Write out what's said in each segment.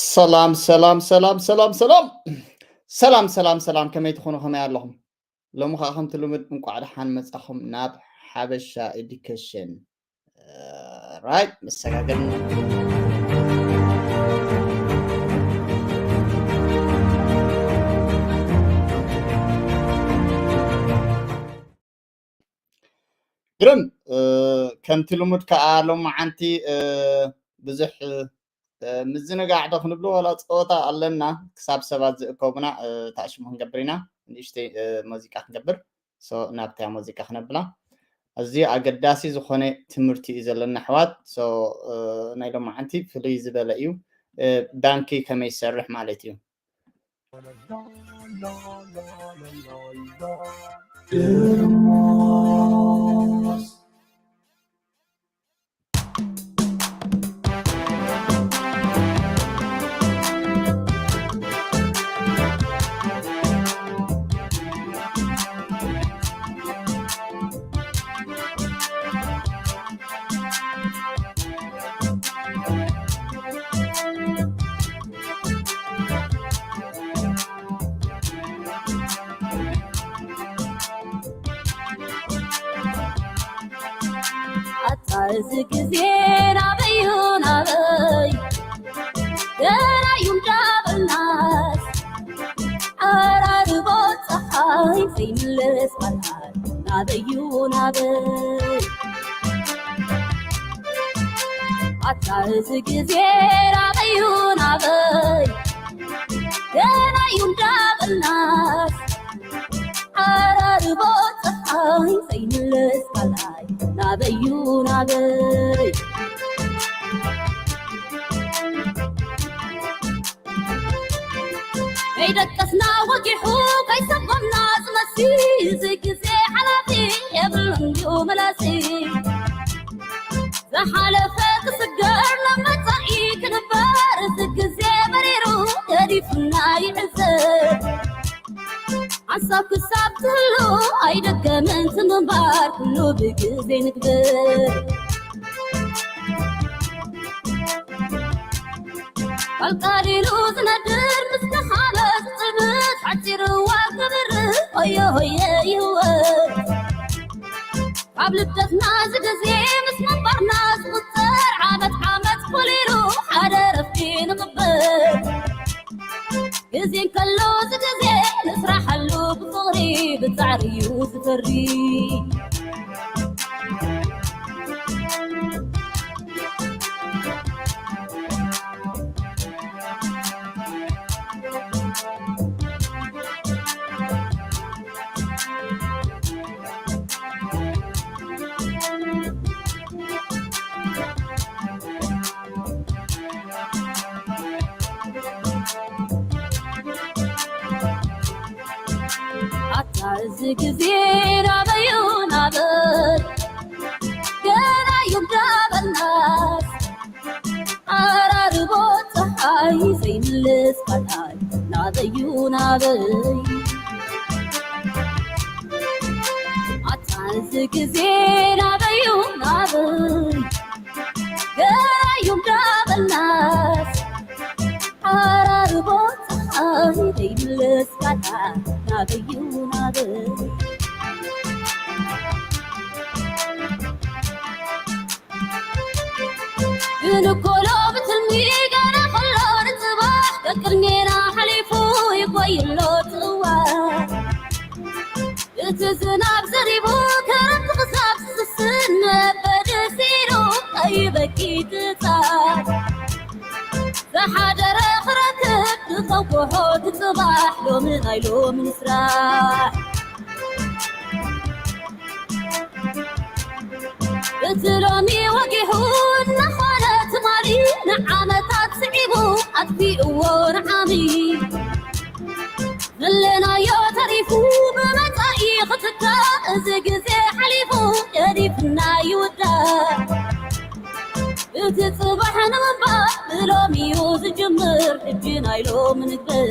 ሰላም ሰላም ሰላም ሰላም ሰላም ሰላም ሰላም ሰላም፣ ከመይ ትኾኑ? ከመይ ኣለኹም? ሎሚ ከዓ ከምቲ ልሙድ እንቋዕ ደሓን መጻኹም ናብ ሓበሻ ኤዱኬሽን። ራይት፣ መሰጋገር። ግርም። ከምቲ ልሙድ ከዓ ሎማዓንቲ ብዙሕ ምዝንጋዕ ዶ ክንብሎ ዋላ ፀወታ ኣለና። ክሳብ ሰባት ዝእከቡና ታሽሙ ክንገብር ኢና። ንእሽተይ ሙዚቃ ክንገብር። ናብታ ሙዚቃ ክነብላ። እዚ ኣገዳሲ ዝኾነ ትምህርቲ እዩ ዘለና ኣሕዋት። ናይ ሎማዓንቲ ፍልይ ዝበለ እዩ። ባንኪ ከመይ ይሰርሕ ማለት እዩ። ኣታ እዚ ግዜ ናበዩ ናበይ ገና እዩ እንዳበልናስ ዓራርቦ ፀሓይ ዘይምለስ ባልዓል ናበዩ ናበይ ኣታ እዚ ግዜ ናበዩ ናበይ ገና እዩ እንዳበልናስ ዓራርቦ ፀሓይ ዘይምለስ ካልኣይ ናበዩ ናበይ ከይደቀስና ወጊሑ ከይሰጎምና ዝመሲ እዚ ግዜ ሓላፊ የብሉን ድዩ መላሲ ዝሓለፈ ክስገር ናብ መጻኢ ክንበር እዚ ግዜ መሪሩ ገዲፉና ይዕዘብ ሓንሳብ ክሳብ ትህሉ ኣይደገምን ትምንባር ኩሉ ብግዜ ንግበር ቀልቃሊሉ ዝነድር ምስ ተኻለ ዝፅምት ሓፂርዋ ክብር ሆየ ሆየ ይህወት ካብ ልደትና ዝግዜ ምስ ምንባርና ዝቁፀር ዓመት ዓመት ኮሊሉ ሓደ ረፍቲ ንቕበል ግዜ እንከሎ ዝግዜ ንስራሓሉ ብፍቕሪ ብፃዕሪ እዩ ዝፈሪ ኣታ እዚ ግዜ ናበዩ ናበይ ገና እዩ እንዳበልናስ ዓራርቦ ፀሓይ ዘይምልስ ካልኣይ ናበዩ ናበይ ኣታ እዚ ግዜ ናበዩ ናበይ ገና እዩ እንዳበልናስ ዓራርቦ ፀሓይ ዘይምልስ ካልኣይ ናበዩ ናበይ ግን እኮ ሎሚ ትልሚ ገና ከሎ ንፅባሕ ቀቅድሜና ሓሊፉ ይቆይሎ ፅዋ እቲ ዝናብ ዘሪቡ ክረምቲ ክሳብ ዝስስን መበዲ ሲሉ ኣይበኪ ክፃ ዝሓደረ ክረክብ ዝፀውሖ ትፅባሕ ሎሚ ናይ ሎሚ ንስራሕ እቲ ሎሚ ወጊሑ እናኾነ ትማሊ ንዓመታት ስዒቡ ኣጥፊእዎ ንዓሚ ዘለናዮ ተሪፉ ብመፃኢ ክትካእ እዚ ግዜ ሓሊፉ ገዲፍና ይውዳእ እቲ ፅባሕ ንምንባር ብሎሚ እዩ ዝጅምር ሕጂ ናይ ሎሚ ንግበር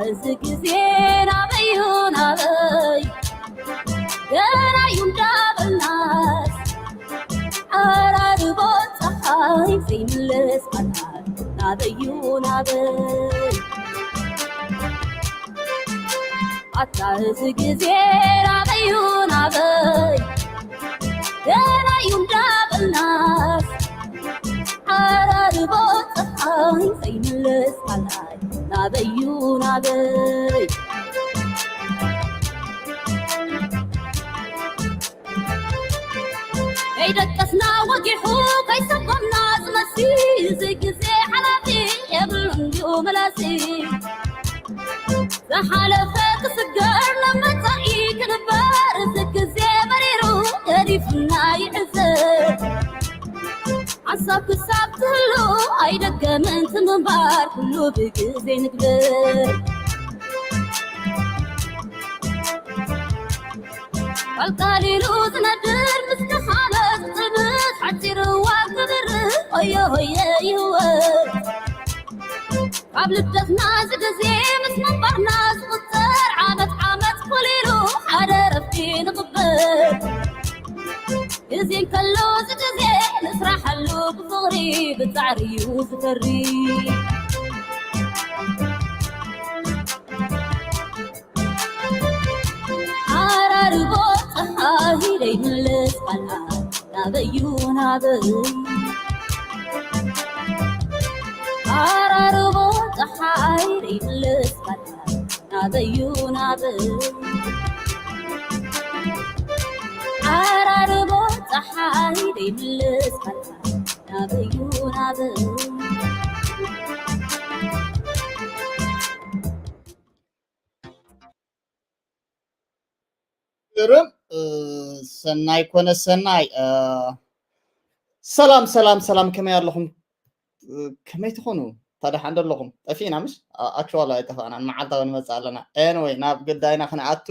እዚ ግዜ ናበዩ ናበይ ገና እዩ እንዳበልናስ ዓራርቦ ፀሓይ ዘይምለስ ኣልዓል ናበዩ ናበይ ኣታ እዚ ግዜ ናበዩ ናበይ ገና እዩ እንዳበልናስ ዓራርቦ ፀሓይ ዘይምለስ ኣልዓል ናበዩ ናበይ ከይደቀስና ወጊሑ ከይሰጎምና ዝመሲ እዚ ግዜ ሓላፊ የብሉን ድዩ መላሲ ዝሓለፈ ክስገር ንመጻኢ ክንበር እዚ ግዜ መሪሩ ገዲፉና ይዕዘብ ሓሳብ ክሳብ ትህሉ ኣይደገምን ትምንባር ኩሉ ብግዜ ንግበር ቀልቃሊሉ ዝነድር ምስ ተኻለ ዝጽብት ሓጺርዋ ክብር ሆየ ሆየ ይህወት ካብ ልደትና ዝግዜ ምስ ምንባርና ዝቁጸር ዓመት ዓመት ኮሊሉ ሓደ ረፍቲ ንቕበል ግዜ እንከሎ ዝግዜ ንስራሐሉ ብፍቕሪ ብጻዕሪ እዩ ዝፈሪ ዓራርቦ ፀሓይ ደይምልስ ካልኣ ናበዩ ናበይ ዓራርቦ ፀሓይ ደይምልስ ካልኣ ናበዩ ናበይ ዓራርቦ ፀሓይ ደይምልስ ካልኣ ናበዩ ናበይ ግርም ሰናይ ኮነ ሰናይ ሰላም ሰላም ሰላም ከመይ ኣለኹም ከመይ ትኾኑ ታዲያ ሓንደ ኣለኹም ጠፊእና ምሽ ኣክቹዋል ኣይጠፋእናን መዓልታዊ ንመፅእ ኣለና ኤንወይ ናብ ግዳይና ክንኣቱ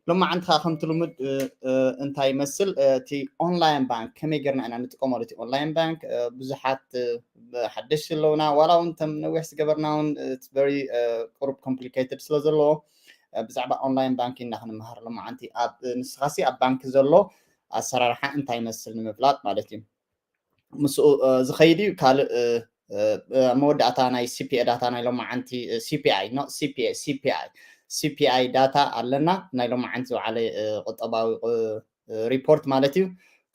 ሎማዓንቲ ከዓ ከምቲ ልሙድ እንታይ ይመስል እቲ ኦንላይን ባንክ ከመይ ጌርና ኢና ንጥቀመሉ እቲ ኦንላይን ባንክ ብዙሓት ሓደሽቲ ኣለውና ዋላ እውን ተም ነዊሕ ዝገበርና እውን very ቁሩብ complicated ስለ ዘለዎ ብዛዕባ ኦንላይን ባንኪንግ ኢና ክንመሃር ሎማዓንቲ ኣብ ንስኻሲ ኣብ ባንኪ ዘሎ ኣሰራርሓ እንታይ ይመስል ንምፍላጥ ማለት እዩ ምስኡ ዝኸይድ እዩ ካልእ መወዳእታ ናይ CPA data ናይ ሎማዓንቲ CPI no CPA CPI CPI data ኣለና ናይ ሎማዓንቲ ዝወዓለ ቁጠባዊ report ማለት እዩ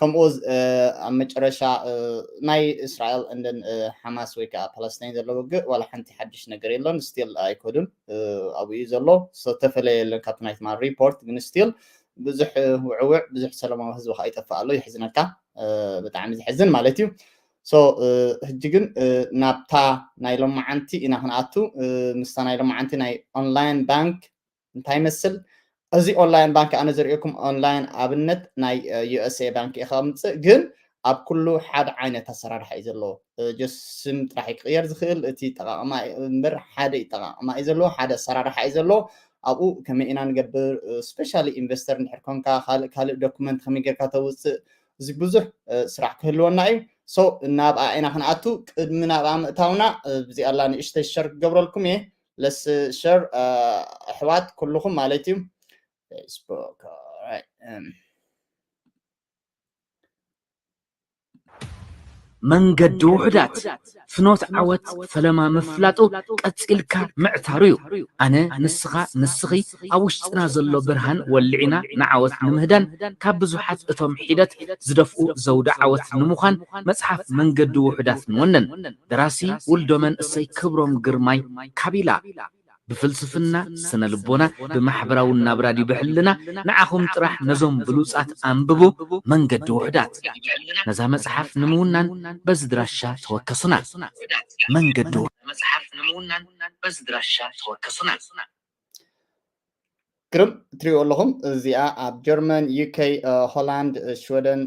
ከምኡ ኣብ መጨረሻ ናይ እስራኤል እንደን ሓማስ ወይ ከዓ ፓለስታይን ዘሎ ውግእ ዋላ ሓንቲ ሓድሽ ነገር የለን still ኣይከዱን ኣብኡ እዩ ዘሎ ዝተፈለየ የለን ካብቲ ናይ ትማል report ግን still ብዙሕ ውዕውዕ ብዙሕ ሰላማዊ ህዝቢ ከዓ ይጠፍእ ኣሎ ይሕዝነካ ብጣዕሚ ዝሕዝን ማለት እዩ so ሕጂ ግን ናብታ ናይ ሎማዓንቲ ኢና ክንኣቱ ምስታ ናይ ሎማዓንቲ ናይ ኦንላይን ባንክ እንታይ ይመስል እዚ ኦንላይን ባንክ ኣነ ዘርእየኩም ኦንላይን ኣብነት ናይ USA ባንክ እየ ከምፅእ ግን ኣብ ኩሉ ሓደ ዓይነት ኣሰራርሓ እዩ ዘለዎ just ስም ጥራሕ ክቅየር ዝኽእል እቲ ጠቃቅማ እምበር ሓደ ጠቃቅማ እዩ ዘለዎ ሓደ ኣሰራርሓ እዩ ዘለዎ ኣብኡ ከመይ ኢና ንገብር specially ኢንቨስተር እንድሕር ኮንካ ካልእ ካልእ ዶኩመንት ከመይ ጌርካ ተውፅእ እዚ ብዙሕ ስራሕ ክህልወና እዩ so ናብኣ ኢና ክንኣቱ ቅድሚ ናብኣ ምእታውና እዚኣ ኣላ ንእሽተይ ሸር ክገብረልኩም እየ let's share ኣሕዋት ኩልኹም ማለት እዩ Facebook መንገዲ ውሑዳት ፍኖት ዓወት ፈለማ ምፍላጡ ቀጺልካ ምዕታሩ እዩ። ኣነ፣ ንስኻ፣ ንስኺ ኣብ ውሽጥና ዘሎ ብርሃን ወልዒና ንዓወት ንምህዳን ካብ ብዙሓት እቶም ሒደት ዝደፍኡ ዘውዲ ዓወት ንምዃን መጽሓፍ መንገዲ ውሑዳት ንወንን። ደራሲ ውልዶ መንእሰይ ክብሮም ግርማይ ካቢላ። ብፍልስፍና፣ ስነ ልቦና፣ ብማሕበራዊ ናብራ ድዩ ብሕልና ንዓኹም ጥራሕ ነዞም ብሉጻት ኣንብቡ መንገዲ ውሑዳት። ነዛ መጽሓፍ ንምውናን በዚ ድራሻ ተወከሱና። መንገዲ መጽሓፍ ንምውናን በዚ ድራሻ ተወከሱና። ግርም እትሪእዎ ኣለኹም እዚኣ ኣብ ጀርመን ዩኬ ሆላንድ ሽወደን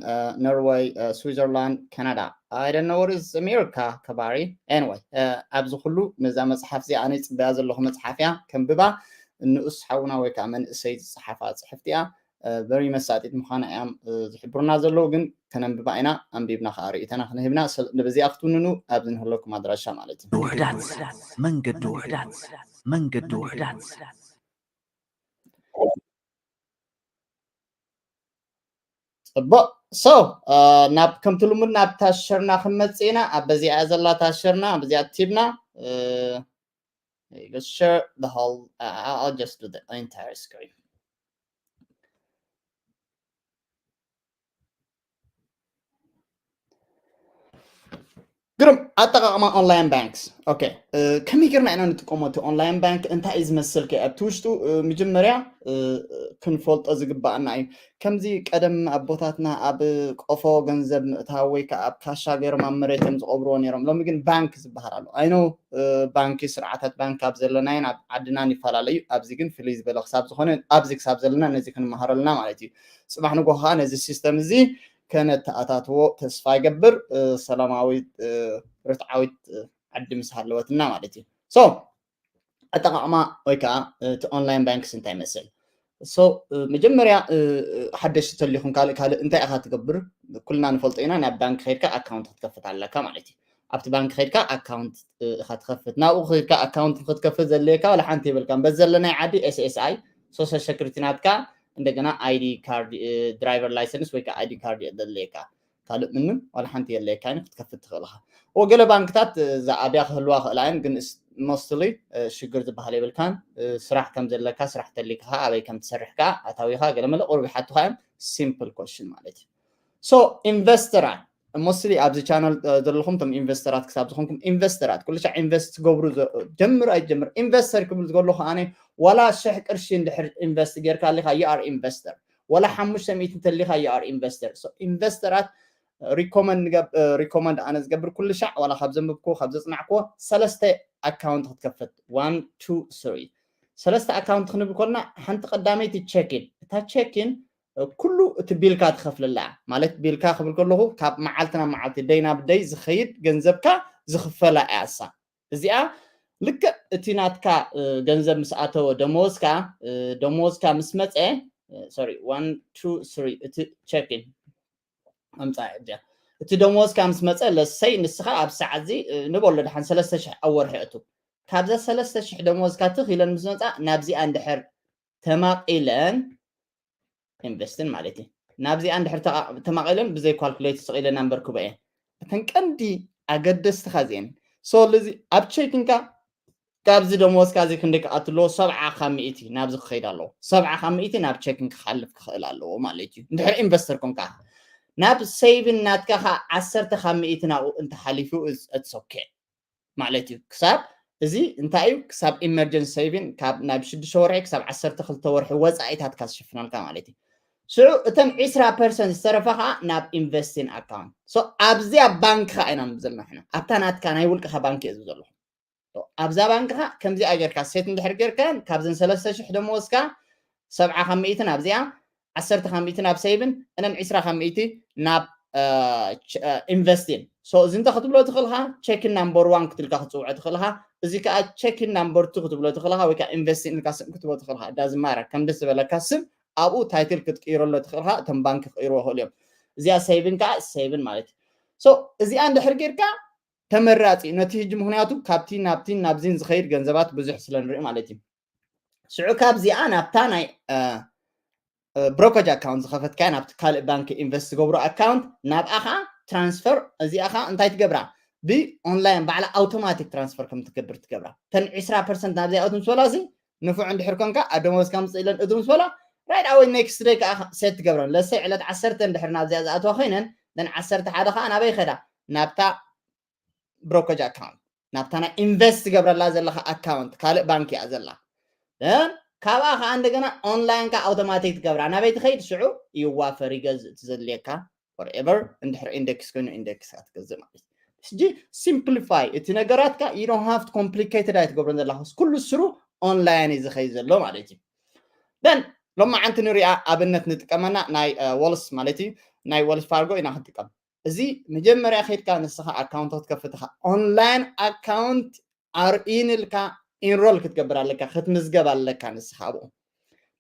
ኖርወይ ስዊዘርላንድ ካናዳ I don't know what is America ከባሪ anyway ኣብዚ ኩሉ ነዛ መፅሓፍ እዚኣ ኣነ ፅበያ ዘለኹ መፅሓፍ እያ ከንብባ ንኡስ ሓውና ወይ ከዓ መንእሰይ ዝፅሓፋ ፅሕፍቲ እያ very መሳጢት ምዃና እዮም ዝሕብሩና ዘለዉ ግን ከነንብባ ኢና ኣንቢብና ከዓ ርእይተና ክንህብና በዚኣ ክትውንኑ ኣብዚ ንህለኩም ኣድራሻ ማለት እዩ ውሕዳት መንገዲ ውሕዳት መንገዲ ውሕዳት። ፅቡቅ። So ናብ ከምቲ ልሙድ ናብ ታሸርና ክንመፅእ ኢና። ኣብ በዚኣ ዘላ ታሸርና በዚኣ ቲብና share the whole uh, I'll just do the entire screen። ግርም። ኣጠቃቅማ online banks okay። ከመይ ጌርና ኢና ንጥቀሞ እቲ online bank እንታይ እዩ ዝመስል ከ ኣብቲ ውሽጡ መጀመርያ ክንፈልጦ ዝግባኣና እዩ። ከምዚ ቀደም ኣቦታትና ኣብ ቆፎ ገንዘብ ምእታው ወይ ከዓ ኣብ ካሻ ገይሮም ኣብ መሬቶም ዝቀብርዎ ነይሮም። ሎሚ ግን ባንክ ዝበሃል ኣሎ። I know ባንኪ ስርዓታት ባንክ ኣብ ዘለናይን ኣብ ዓድናን ይፈላለዩ። ኣብዚ ግን ፍልይ ዝበለ ክሳብ ዝኾነ ኣብዚ ክሳብ ዘለና ነዚ ክንመሃረልና ማለት እዩ። ፅባሕ ንጎ ከዓ ነዚ system እዚ ከነተኣታትዎ ተስፋ ይገብር። ሰላማዊት ርትዓዊት ዓዲ ምስ ሃለወትና ማለት እዩ። So ኣጠቃቅማ ወይ ከዓ እቲ online banks እንታይ ይመስል? So መጀመርያ ሓደሽቲ ተሊኹም ካልእ ካልእ እንታይ ኢኻ ትገብር? ኩልና ንፈልጦ ኢና። ናብ ባንክ ከይድካ ኣካውንት ክትከፍት ኣለካ ማለት እዩ። ኣብቲ ባንክ ከይድካ ኣካውንት ኢኻ ትከፍት። ናብኡ ከይድካ ኣካውንት ክትከፍት ዘድልየካ ዋላ ሓንቲ የብልካን። በዚ ዘለናይ ዓዲ S S I social security ናትካ እንደገና ID card driver license ወይ ከዓ ID card የድልየካ። ካልእ ምንም ዋላ ሓንቲ የድልየካን ክትከፍት ትኽእል ኢኻ። ገለ ባንክታት ዝኣብያ ክህልዋ ክእላ እየን ግን mostly ሽግር ዝበሃል የብልካን። ስራሕ ከም ዘለካ ስራሕ ተሊካ ከዓ ኣበይ ከም ትሰርሕ ከዓ ኣታዊካ ገለ መለ ቁሩብ ይሓቱካ እዮም። Simple question ማለት እዩ። So ኢንቨስተራት mostly ኣብዚ ቻነል ዘለኹም ቶም ኢንቨስተራት ክሳብ ዝኾንኩም ኢንቨስተራት ኩሉ ሻዕ ኢንቨስት ትገብሩ ጀምር ኣይጀምር ኢንቨስተር ክብል ዝገሎ ከዓነ ዋላ ሽሕ ቅርሺ እንድሕር ኢንቨስት ጌርካ ኣለካ you are investor። ዋላ ሓሙሽተ ሚእቲ እንተሊካ you are investor። ኢንቨስተራት recommend recommend ኣነ ዝገብር ኩሉ ሻዕ ዋላ ካብ ዘንብብክዎ ካብ ዘፅናዕክዎ ሰለስተ ኣካውንት ክትከፍት one two three ሰለስተ ኣካውንት ክንብል ከለና ሓንቲ ቀዳመይቲ ቸኪን እታ ቸኪን ኩሉ እቲ ቢልካ ትኸፍልላ ማለት ቢልካ ክብል ከለኹ ካብ መዓልቲ ናብ መዓልቲ ደይ ናብ ደይ ዝኸይድ ገንዘብካ ዝኽፈላ እያ እሳ እዚኣ ልክዕ እቲ ናትካ ገንዘብ ምስ ኣተወ ደመወዝካ ደመወዝካ ምስ መፀ sorry one two three እቲ ቸኪን ኣምፃ እዚኣ እቲ ደመወዝካ ምስ መፀ ለሰይ ንስኻ ኣብ ሰዓት እዚ ንበሎ ድሓን ሰለስተ ሽሕ ኣብ ወርሒ እቱ ካብዛ ሰለስተ ሽሕ ደመወዝካ ትኽ ኢለን ምስ መፃ ናብዚኣ እንድሕር ተማቒለን ኢንቨስትን ማለት እዩ ናብዚኣ እንድሕር ተማቒለን ብዘይ calculate ስቕ ኢለን ኣንበርክቦ እየ እተን ቀንዲ ኣገደስቲ ኻዚአን so እዚ ኣብ ቸኪንካ ካብዚ ደመወዝካ እዚ ክንደይ ክኣቱ ኣለዎ ሰብዓ ካብ ሚእቲ ናብዚ ክኸይድ ኣለዎ ሰብዓ ካብ ሚእቲ ናብ ቸኪን ክሓልፍ ክኽእል ኣለዎ ማለት እዩ እንድሕር ኢንቨስተር ኮንካ ናብ ሴቪን ናትካ ከዓ ዓሰርተ ካብ ሚእቲ ናብኡ እንተሓሊፉ it's okay ማለት እዩ ክሳብ እዚ እንታይ እዩ ክሳብ emergency saving ካብ ናይ ሽዱሽተ ወርሒ ክሳብ ዓሰርተ ክልተ ወርሒ ወፃኢታትካ ዝሽፍነልካ ማለት እዩ ስዑ እተን ዕስራ ፐርሰንት ዝተረፋ ከዓ ናብ ኢንቨስቲን ኣካውንት ኣብዚኣ ባንክ ከዓ ኢና ንብል ዘለና ሕና ኣብታ ናትካ ናይ ውልቅካ ባንክ እየ ዝብል ዘለኹ ኣብዛ ባንክኻ ከምዚኣ ጌርካ ሴት እንድሕር ጌርካን ካብዘን ሰለስተ ሽሕ ደሞ ወስካ ሰብዓ ካብ ሚእትን ኣብዚኣ ዓሰርተ ካብ ሚእትን ኣብ ሴቭን እነን ዕስራ ካብ ሚእቲ ናብ ኢንቨስቲን so እዚ እንተ ክትብሎ ትኽእልኻ ቸኪን ናምበር ዋን ክትልካ ክትፅውዖ ትኽእልኻ እዚ ከዓ ቸኪን ናምበር ቱ ክትብሎ ትኽእልኻ ወይ ከዓ ኢንቨስቲን ኢልካ ስም ክትብሎ ትኽእልኻ እዳ ዝማራ ከም ደስ ዝበለካ ስም ኣብኡ ታይትል ክትቅይረሎ ትኽእልኻ እቶም ባንክ ክቅይርዎ ይኽእሉ እዮም እዚኣ ሴቭን ከዓ ሴቭን ማለት እዩ so እዚኣ እንድሕር ጌርካ ተመራፂ ነቲ ህጂ ምክንያቱ ካብቲ ናብቲ ናብዚን ዝኸይድ ገንዘባት ብዙሕ ስለ ንርኢ ማለት እዩ ስዑ ካብዚኣ ናብታ ናይ ብሮከጅ ኣካውንት ዝኸፈትካያ ናብቲ ካልእ ባንክ ኢንቨስት ዝገብሩ ኣካውንት ናብኣ ከዓ ትራንስፈር እዚኣ ከዓ እንታይ ትገብራ ብኦንላይን ባዕላ ኣውቶማቲክ ትራንስፈር ከም ትገብር ትገብራ ተን ዕስራ ፐርሰንት ናብዚኣ እቱ ምስ በላ እዚ ንፉዕ እንድሕር ኮንካ ኣብ ደመወዝካ ምፅእ ኢለን እቱ ምስ በላ right away next day ከዓ ሴት ትገብረን ለሰይ ዕለት ዓሰርተ እንድሕር ናብዚኣ ዝኣትዋ ኮይነን ነን ዓሰርተ ሓደ ከዓ ናበይ ከዳ ናብታ ብሮከጅ ኣካውንት ናብታ ናይ ኢንቨስት ትገብረላ ዘለካ ኣካውንት ካልእ ባንክ እያ ዘላ ካብኣ ከዓ እንደገና ኦንላይን ካ ኣውቶማቲክ ትገብራ ናበይ ትኸይድ ሽዑ ይዋፈር ይገዝእ ትዘድልየካ whatever እንድሕር ኢንደክስ ኮይኑ ኢንደክስ ክትገዝእ ማለት ሕጂ simplify እቲ ነገራትካ you don't have to complicated ኣይትገብሮን ዘለካ ኩሉ ስሩ ኦንላይን እዩ ዝኸይድ ዘሎ ማለት እዩ then ሎማዓንቲ ንሪኣ ኣብነት ንጥቀመና ናይ ወልስ ማለት እዩ ናይ ወልስ ፋርጎ ኢና ክንጥቀም እዚ መጀመርያ ከይድካ ንስኻ ኣካውንት ክትከፍት ኢኻ online account are in ኢልካ ኢንሮል ክትገብር ኣለካ ክትምዝገብ ኣለካ ንስኻ ኣብኡ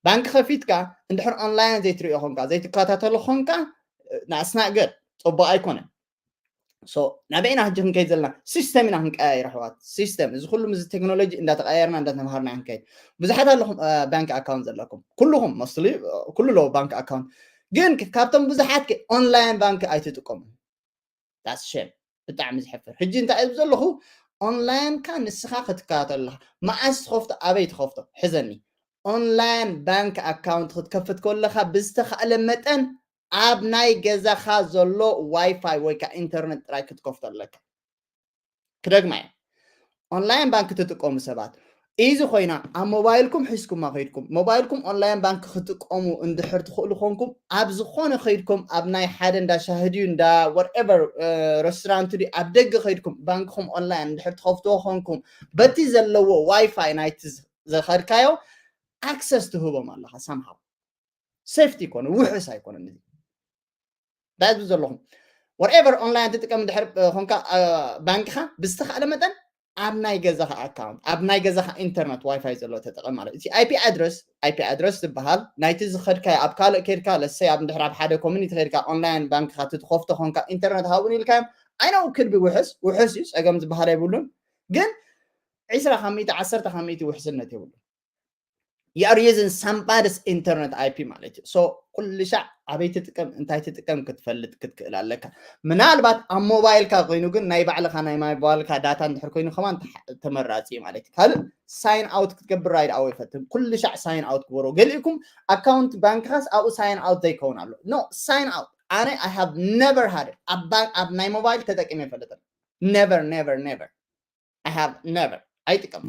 ባንክ ከፊትካ እንድሕር ኦንላይን ዘይትሪኦ ኾንካ ዘይትከታተሎ ኾንካ ናስናገር ፅቡቅ ኣይኮነን So ናበይና ሕጂ ክንከይድ ዘለና? ሲስተም ኢና ክንቀያየር ኣሕዋት። ሲስተም፣ እዚ ኩሉ ምስ ቴክኖሎጂ እንዳተቀያየርና እንዳተምሃርና ክንከይድ። ብዙሓት ኣለኹም ባንክ ኣካውንት ዘለኩም፣ ኩልኹም መስሊ፣ ኩሉ ኣለዎ ባንክ ኣካውንት። ግን ካብቶም ብዙሓት ኦንላይን ባንክ ኣይትጥቀሙ። That's shame። ብጣዕሚ ዝሕፍር። ሕጂ እንታይ እብ ዘለኹ፣ ኦንላይንካ ንስኻ ክትከታተል ኣለኻ። መዓስ ትኸፍቶ፣ ኣበይ ትኸፍቶ? ሕዘኒ። ኦንላይን ባንክ ኣካውንት ክትከፍት ከለኻ ብዝተኻእለ መጠን ኣብ ናይ ገዛኻ ዘሎ ዋይፋይ ወይ ከዓ ኢንተርኔት ጥራይ ክትከፍቶ ኣለካ። ክደግማ እየ። ኦንላይን ባንክ ትጥቀሙ ሰባት፣ ኢዚ ኮይና ኣብ ሞባይልኩም ሒዝኩማ ከይድኩም፣ ሞባይልኩም ኦንላይን ባንክ ክትጥቀሙ እንድሕር ትኽእሉ ኮንኩም፣ ኣብ ዝኾነ ከይድኩም፣ ኣብ ናይ ሓደ እንዳ ሻሂ ድዩ፣ እንዳ whatever፣ እ፣ ሬስቶራንት ድዩ፣ ኣብ ደገ ከይድኩም ባንክኹም ኦንላይን እንድሕር ትኸፍትዎ ኮንኩም፣ በቲ ዘለዎ ዋይፋይ ናይቲ ዝ-፣ ዝኸድካዮ ኣክሰስ ትህቦም ኣለኻ። ሳምሃው ሴፍቲ ይኮነ፣ ውሕስ ኣይኮነን። እዚ እንታይ ትብሉ ዘለኹም? Whatever ኦንላይን ትጥቀም እንድሕር፣ እ፣ ኮንካ፣ እ፣ ባንክኻ ብዝተኻእለ መጠን ኣብ ናይ ገዛኻ ኣካውንት፣ ኣብ ናይ ገዛኻ ኢንተርነት ዋይፋይ ዘሎ ተጠቐም ማለት እዩ። እቲ ኣይፒ ኣድረስ፣ ኣይፒ ኣድረስ ዝበሃል ናይቲ ዝኸድካዮ፣ ኣብ ካልእ ከይድካ፣ ለሰይ ኣብ እንድሕር ኣብ ሓደ ኮሚኒቲ ከይድካ ኦንላይን ባንክኻ ትትኸፍቶ ኮንካ ኢንተርነት ሃቡን ኢልካዮም፣ I know could be ውሕስ፣ ውሕስ እዩ፣ ጸገም ዝበሃል ኣይብሉን። ግን ዒስራ ካብ ሚእቲ፣ ዓሰርተ ካብ ሚእቲ ውሕስነት የብሉን። You are using somebody's internet I P ማለት እዩ። So ኩሉ ሻዕ ኣበይ ትጥቀም፣ እንታይ ትጥቀም ክትፈልጥ ክትክእል ኣለካ። ምናልባት ኣብ ሞባይልካ ኮይኑ ግን ናይ ባዕልኻ ናይ ሞባይልካ ዳታ እንድሕር ኮይኑ ከማን ተሓ-፣ ተመራጺ እዩ ማለት እዩ። ካልእ ሳይን ኣውት ክትገብር ራይድ ኣወይ ፈትን። ኩሉ ሻዕ ሳይን ኣውት ግበሮ። ገሊእኩም ኣካውንት ባንክኻስ ኣብኡ ሳይን ኣውት ዘይከውን ኣሎ። No፣ ሳይን ኣውት። ኣነ I have never had it። ኣብ ባንክ፣ ኣብ ናይ ሞባይል ተጠቂመ ይፈልጥን። Never, never, never። I have never። ኣይጥቀም፣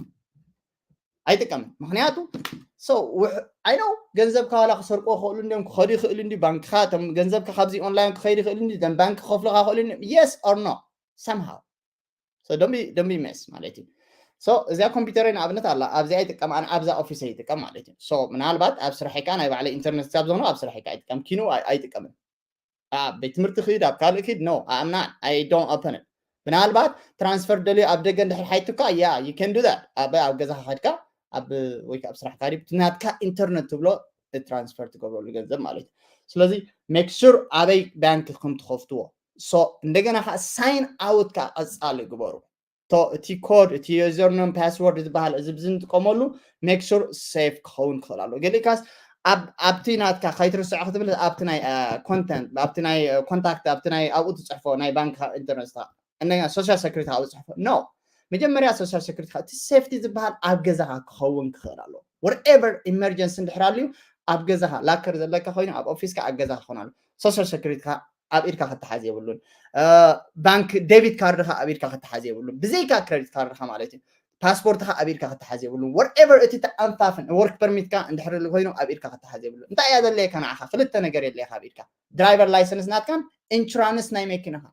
ኣይጥቀምን። ምክንያቱ፣ so ውሕ-፣ I know ገንዘብካ ዋላ ክሰርቆ ክኽእሉ እንዲዮም፣ ክኸዱ ይኽእሉ እንዲ፣ ባንክኻ፣ እቶም ገንዘብካ ካብዚ ኦንላይን ክኸይድ ይኽእሉ እንዲ፣ ደም ባንክ ክኸፍሉኻ ይኽእሉ እንዲ። Yes or no? Somehow። So don't be, don't be mess ማለት እዩ። So እዚኣ ኮምፒውተረይ ንኣብነት ኣላ፣ ኣብዚኣ ይጥቀም፣ ኣነ ኣብዛ ኦፊሰ ይጥቀም ማለት እዩ። So ምናልባት ኣብ ስራሐይ ከኣ ናይ ባዕለይ ኢንተርነት ክሳብ ዝኾነ ኣብ ስራሐይ ከኣ ይጥቀም፣ ኪኑ ኣይ-፣ ኣይጥቀምን። ኣብ ቤት ትምህርቲ ክድ፣ ኣብ ካልእ ክድ፣ no, I'm not, I don't open it። ምናልባት ትራንስፈር ደልዩ ኣብ ደገ እንድሕር ሓይቱካ፣ yeah, you can do that። ኣብ፣ ኣብ ገዛኻ ከድካ፣ ኣብ፣ ወይ ከኣ ኣብ ስራሕ ካዲ፣ ናትካ ኢንተርነት ትብሎ ትራንስፈር ትገብረሉ ገንዘብ ማለት እዩ። ስለዚ make sure ኣበይ ባንክ ከም ትኸፍትዎ። So እንደገና ከኣ ሳይን ኣውት ከኣ ቀጻሊ ግበሩ። ቶ-፣ እቲ ኮድ፣ እቲ ዩዘርነም ፓስወርድ ዝበሃል እዚ ብዚ ንጥቀመሉ make sure ሴፍ ክኸውን ክኽእል ኣለዎ። ገሊእካስ ኣብ-፣ ኣብቲ ናትካ ከይትርስዖ ክትብል ኣብቲ ናይ፣ እ፣ ኮንተንት፣ ኣብቲ ናይ፣ እ፣ ኮንታክት፣ ኣብቲ ናይ ኣብኡ ትጽሕፎ ናይ ባንክኻ ኢንተርነትካ፣ እንደገና ሶሻል ሰኩሪቲኻ ኣብኡ ትጽሕፎ። No። መጀመርያ ሶሻል ሰኩሪቲኻ፣ እቲ ሴፍቲ ዝበሃል ኣብ ገዛኻ ክኸውን ክኽእል ኣለዎ። Whatever ኢመርጀንሲ እንድሕር ኣልዩ ኣብ ገዛኻ፣ ላከር ዘለካ ኮይኑ ኣብ ኦፊስካ ኣብ ገዛኻ ክኾን ኣለዎ። ሶሻል ሰኩሪቲኻ ኣብ ኢድካ ክትሓዝ የብሉን። እ፣ ባንክ ዴቢት ካርድኻ ኣብ ኢድካ ክትሓዝ የብሉን። ብዘይካ ክሬዲት ካርድኻ ማለት እዩ። ፓስፖርትኻ ኣብ ኢድካ ክትሓዝ የብሉን። Whatever እቲ ተኣንፋፍን ወርክ ፐርሚትካ እንድሕር ኮይኑ ኣብ ኢድካ ክትሓዝ የብሉን። እንታይ እያ ዘድልየካ ንዓኻ? ክልተ ነገር የድልየካ ኣብ ኢድካ። ድራይቨር ላይሰንስ ናትካን ኢንሹራንስ ናይ መኪናኻ።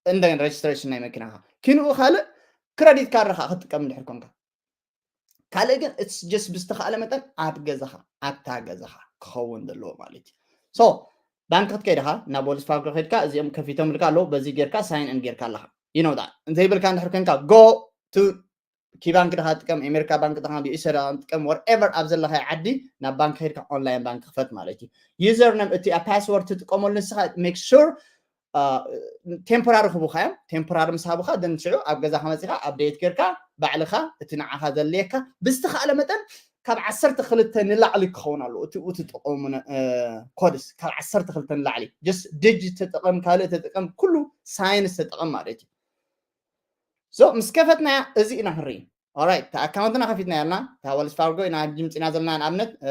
እንደገና ሬጅስትሬሽን ናይ መኪናኻ። ኪንኡ ካልእ ክረዲት ካርድኻ ክትጥቀም እንድሕር ኮንካ። ካልእ ግን it's just ብዝተኻእለ መጠን ኣብ ገዛኻ፣ ኣብታ ገዛኻ ክኸውን ዘለዎ ማለት እዩ። So ባንክ ክትከይድ ኢኻ፣ ናብ ወልስ ፋርጎ ከይድካ እዚኦም ከፊቶም ልካ ኣለዉ፣ በዚ ጌርካ ሳይን እን ጌርካ ኣለኻ። You know that። እንዘይብልካ እንድሕር ኮንካ go to ኪባንክ ድኻ ጥቀም፣ ኤሜሪካ ባንክ ድኻ፣ ዩ ኤስ ኤ ድኻ ጥቀም፣ whatever ኣብ ዘለኻዮ ዓዲ ናብ ባንክ ከይድካ ኦንላይን ባንክ ክፈት ማለት እዩ። ዩዘር ነም፣ እቲ ፓስወርድ ትጥቀመሉ ንስኻ make sure ቴምፖራሪ ክቡኻ እዮም። ቴምፖራሪ ምስ ሃቡኻ ደን ሽዑ ኣብ ገዛኻ መጺኻ ኣፕዴት ጌርካ ባዕልኻ እቲ ንዓኻ ዘድልየካ ብዝተኻእለ መጠን ካብ ዓሰርተ ክልተ ንላዕሊ ክኸውን ኣለዎ። እቲ፣ እቲ ትጥቀሙ ነ-፣ እ፣ ኮድስ ካብ ዓሰርተ ክልተ ንላዕሊ። ጀስት ዲጂት ተጠቐም፣ ካልእ ተጠቐም፣ ኩሉ ሳይንስ ተጠቐም ማለት እዩ። So ምስ ከፈትናያ እዚ ኢና ክንርኢ። ኦራይት፣ እታ ኣካውንትና ከፊትና ያልና፣ እታ ወልስ ፋርጎ ኢና ሕጂ ምጺና ዘለና ንኣብነት፣ እ፣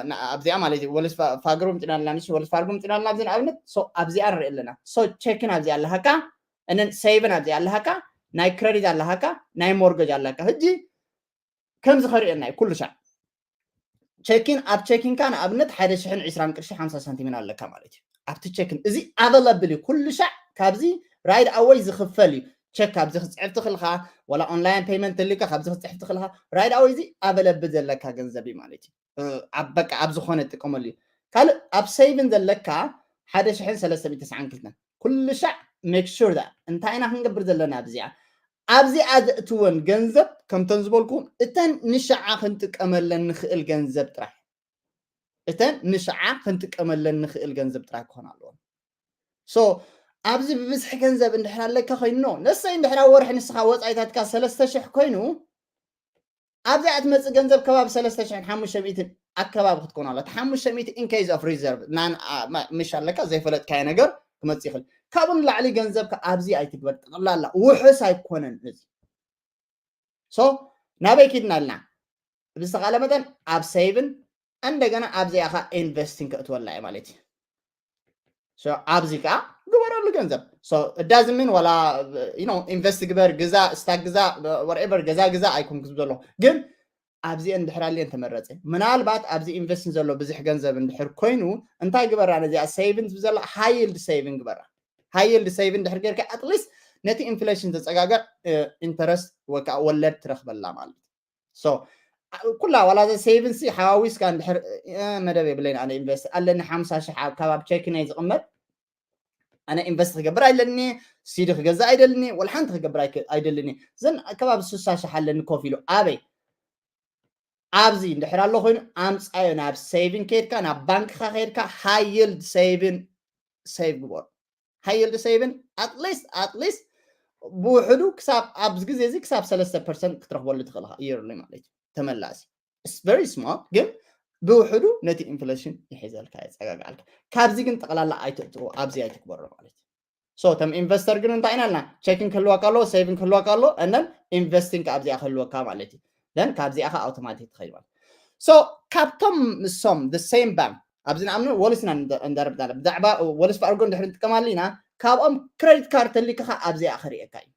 ና-፣ ኣብዚኣ ማለት እዩ። ወልስ ፋ-፣ ፋርጎ ምጺና ኣለና፣ ንሱ ወልስ ፋርጎ ምጺና ኣለና ኣብዚ ንኣብነት። So ኣብዚኣ ንርኢ ኣለና። So ቼክን ኣብዚኣ ኣለሃካ፣ እነን ሴቭን ኣብዚኣ ኣለሃካ፣ ናይ ክረዲት ኣለሃካ፣ ናይ ሞርገጅ ኣለካ። ሕጂ ከምዚ ከርእየና እዩ ኩሉ ሻዕ። ቼኪን፣ ኣብ ቼኪንካ ንኣብነት ሓደ ሽሕን ዕስራን ቅርሺ ሓምሳ ሳንቲምን ኣለካ ማለት እዩ። ኣብቲ ቼኪን እዚ ኣቨለብል እዩ። ኩሉ ሻዕ ካብዚ ራይድ ኣወይ ዝኽፈል እዩ። ቼክ ካብዚ ክትጽሕፍ ትኽእልኻ፣ ወላ ኦንላይን ፔይመንት ተልካ ካብዚ ክትጽሕፍ ትኽእልኻ። ራይድ ኣወይ እዚ ኣቨለብል ዘለካ ገንዘብ እዩ ማለት እዩ። እ፣ ኣብ በቃ ኣብ ዝኾነ ጥቀመሉ እዩ። ካልእ ኣብ ሴቪን ዘለካ ሓደ ሽሕን ሰለስተ ሚእቲ ተስዓን ክልተን። ኩሉ ሻዕ ሜክ ሹር ዳት እንታይ ኢና ክንገብር ዘለና ኣብዚኣ? ኣብዚኣ ዘእትወን ገንዘብ ከምተን ዝበልኩም እተን ንሽዓ ክንጥቀመለን ንኽእል ገንዘብ ጥራሕ። እተን ንሽዓ ክንጥቀመለን ንኽእል ገንዘብ ጥራሕ ክኾን ኣለዎ። So ኣብዚ ብብዝሒ ገንዘብ እንድሕር ኣለካ ኮይኑ፣ no፣ ነሰይ እንድሕር ኣብ ወርሒ ንስኻ ወፃኢታትካ ሰለስተ ሽሕ ኮይኑ፣ ኣብዚኣ ትመፅእ ገንዘብ ከባቢ ሰለስተ ሽሕን ሓሙሽተ ሚእትን ኣከባቢ ክትኮን ኣላ። እቲ ሓሙሽተ ሚእቲ in case of reserve፣ ናን፣ ኣ፣ ማ-፣ ምሽ ኣለካ ዘይፈለጥካዮ ነገር ክመፅእ ይኽእል። ካብኡ ንላዕሊ ገንዘብካ ኣብዚ ኣይትግበር። ጠቕላላ ውሑስ ኣይኮነን እዚ። So ናበይ ኪድና ኣልና? ብዝተኻለ መጠን ኣብ ሴቭን እንደገና ኣብዚኣ ኸዓ ኢንቨስቲንግ ከእትወላ እየ ማለት እዩ። So ኣብዚ ከዓ ግበረሉ ገንዘብ። So እዳዝምን ዋላ ኢኖ ኢንቨስት ግበር፣ ግዛ፣ ስታክ ግዛ፣ whatever፣ ገዛ ግዛ ኣይኮንኩ ዝብሎ፣ ግን ኣብዚ እንድሕር ኣልየን ተመረፀ። ምናልባት ኣብዚ ኢንቨስት ዘሎ ብዙሕ ገንዘብ እንድሕር ኮይኑ፣ እንታይ ግበራ? ነዚኣ ሴቪንግ ዝብዘላ ሃይ ይልድ ሴቪንግ ግበራ። ሃይ ይልድ ሴቪንግ እንድሕር ጌርካ፣ ኣትሊስት ነቲ ኢንፍሌሽን ዘፀጋግዕ ኢንተረስት ወይ ከዓ ወለድ ትረኽበላ ማለት እዩ። So ኩላ ዋላ ዘ ሴቪንግ ሲ ሓዋዊስካ እንድሕር፣ እ፣ መደብ የብለይን ኣነ ኢንቨስት ኣለኒ ሓምሳ ሽሕ ኣብ ከባቢ ቼኪን እየ ዝቕመጥ። ኣነ ኢንቨስት ክገብር ኣይደልኒ፣ ሲዲ ክገዛ ኣይደልኒ፣ ወላ ሓንቲ ክገብር ኣይክ-፣ ኣይደልኒ። ዘን ከባቢ ስሳ ሽሕ ኣለኒ ኮፍ ኢሉ። ኣበይ? ኣብዚ እንድሕር ኣሎ ኮይኑ ኣምፃዮ ናብ ሴቪንግ ከይድካ፣ ናብ ባንክኻ ከይድካ ሃይ ይልድ ሴቪን ሴቭ ግበሩ። ሃይ ይልድ ሴቪን ኣትሊስት፣ ኣትሊስት ብውሕዱ ክሳብ ኣብዚ ግዜ እዚ ክሳብ ሰለስተ ፐርሰንት ክትረኽበሉ ትኽእል ኢኻ፣ ይርሊ ማለት እዩ። ተመላሲ። It's very small፣ ግን ብውሕዱ ነቲ ኢንፍሌሽን ይሕዘልካ፣ የፀጋግዓልካ። ካብዚ ግን ጠቕላላ ኣይትእትዎ፣ ኣብዚ ኣይትግበሮ ማለት እዩ። So እቶም ኢንቨስተር ግን እንታይ ኢና ኢልና? ቼኪንግ ክህልወካ ኣለዎ፣ ሴቪንግ ክህልወካ ኣለዎ፣ and then ኢንቨስቲንግ ኣብዚኣ ክህልወካ ማለት እዩ። Then ካብዚኣ ኸ ኣውቶማቲክ ትኸይድ ማለት። So ካብቶም ምሶም the same bank፣ ኣብዚ ንኣምኑ ወልስ ኢና እንደ-፣ እንደረብ ዛለ-፣ ብዛዕባ ወልስ ፋርጎ እንድሕር ንጥቀማሉ ኢና፣ ካብኦም ክሬዲት ካርድ ተሊካ ኸ ኣብዚኣ ክርእየካ እዩ።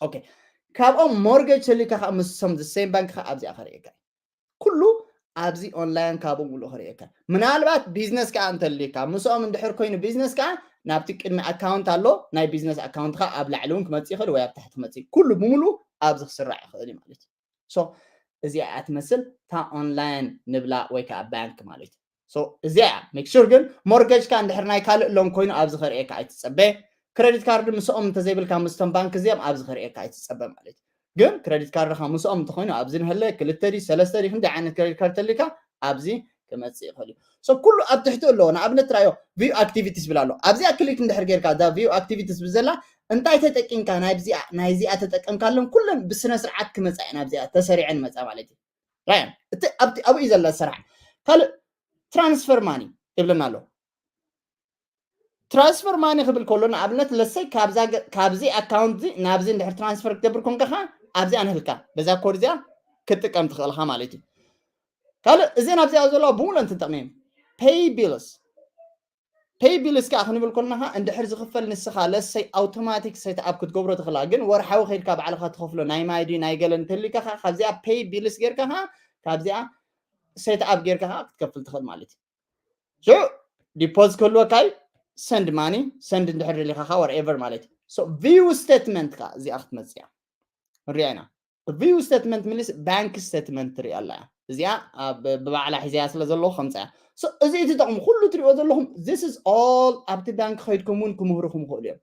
ኦኬ፣ ካብኦም ሞርጌጅ ተሊካ ኸ ምሶም the same ባንክ ኸ ኣብዚኣ ክርእየካ እዩ። ኩሉ ኣብዚ ኦንላይን ካብኡ ሙሉእ ክርእየካ። ምናልባት ቢዝነስ ከዓ እንተልካ ምስኦም እንድሕር ኮይኑ ቢዝነስ ከዓ ናብቲ ቅድሚ ኣካውንት ኣሎ፣ ናይ ቢዝነስ ኣካውንትካ ኣብ ላዕሊ እውን ክመፅእ ይኽእል ወይ ኣብ ታሕቲ ክመፅእ፣ ኩሉ ብምሉእ ኣብዚ ክስራዕ ይኽእል እዩ ማለት እዩ። So እዚኣ እያ ትመስል እታ ኦንላይን ንብላ ወይ ከዓ ባንክ ማለት እዩ። So እዚኣ እያ። ሜክ ሹር ግን ሞርጌጅካ እንድሕር ናይ ካልእ ሎን ኮይኑ ኣብዚ ከርእየካ ኣይትፀበ። ክሬዲት ካርድ ምስኦም እንተዘይብልካ ምስቶም ባንክ እዚኦም ኣብዚ ከርእየካ ኣይትፀበ ማለት እዩ። ግን ክሬዲት ካርድኻ ምስኦም እንተኾይኑ ኣብዚ ንህለ ክልተ ድዩ ሰለስተ ድዩ ክንደይ ዓይነት ክሬዲት ካርድ ተሊካ ኣብዚ ክመፅእ ይኽእል እዩ። So ኩሉ ኣብ ትሕቲ ኣለዎ። ንኣብነት ትራዮ ቪው ኣክቲቪቲስ ዝብል ኣሎ። ኣብዚኣ ክሊክ እንድሕር ጌርካ እዛ ቪው ኣክቲቪቲስ ብዘላ እንታይ ተጠቂምካ ናይዚኣ ናይዚኣ ተጠቀምካለን ኩለን ብስነ ስርዓት ክመፃ እየን ኣብዚኣ ተሰሪዐን መፃ ማለት እዩ። ራያን እቲ ኣብቲ ኣብኡ እዩ ዘላ ስራሕ። ካልእ ትራንስፈር ማኒ ይብለና ኣሎ። ትራንስፈር ማኒ ክብል ከሎ ንኣብነት ለሰይ ካብዛ ገ-፣ ካብዚ ኣካውንት እዚ ናብዚ እንድሕር ትራንስፈር ክትገብር ኮንካ ኸዓ ኣብዚኣ ንህልካ በዛ ኮድ እዚኣ ክትጥቀም ትኽእል ኢኻ ማለት እዩ። ካልእ እዘን ኣብዚኣ ዘለዋ ብምሉእ እንትንጠቕሚ ፔይ ቢልስ ፔይ ቢልስ ከዓ ክንብል ከለና ከዓ እንድሕር ዝኽፈል ንስኻ ለሰይ ኣውቶማቲክ ሴት ኣፕ ክትገብሮ ትኽእላ፣ ግን ወርሓዊ ከይድካ ባዕልኻ ትኸፍሎ ናይ ማይ ድዩ ናይ ገለ እንተሊካ ከዓ ካብዚኣ ፔይ ቢልስ ጌርካ ከዓ ካብዚኣ ሴት ኣፕ ጌርካ ከዓ ክትከፍል ትኽእል ማለት እዩ። ሽዑ ዲፖዝ ክህልወካ እዩ፣ ሰንድ ማኒ ሰንድ እንድሕር ደሊኻ ከዓ ወርኤቨር ማለት እዩ። ሶ ቪው ስቴትመንት ከዓ እዚኣ ክትመፅእ እያ። ንሪኣ ኢና። ቪው ስቴትመንት ሚንስ ባንክ ስቴትመንት ትሪኣ ኣላ እያ። እዚኣ ኣብ ብባዕላ ሒዘያ ስለ ዘለኹ ከምፃ እያ። So እዚ እቲ ጥቕሚ ኩሉ ትሪኦ ዘለኹም this is all ኣብቲ ባንክ ከይድኩም እውን ክምህሩኹም ይኽእሉ እዮም።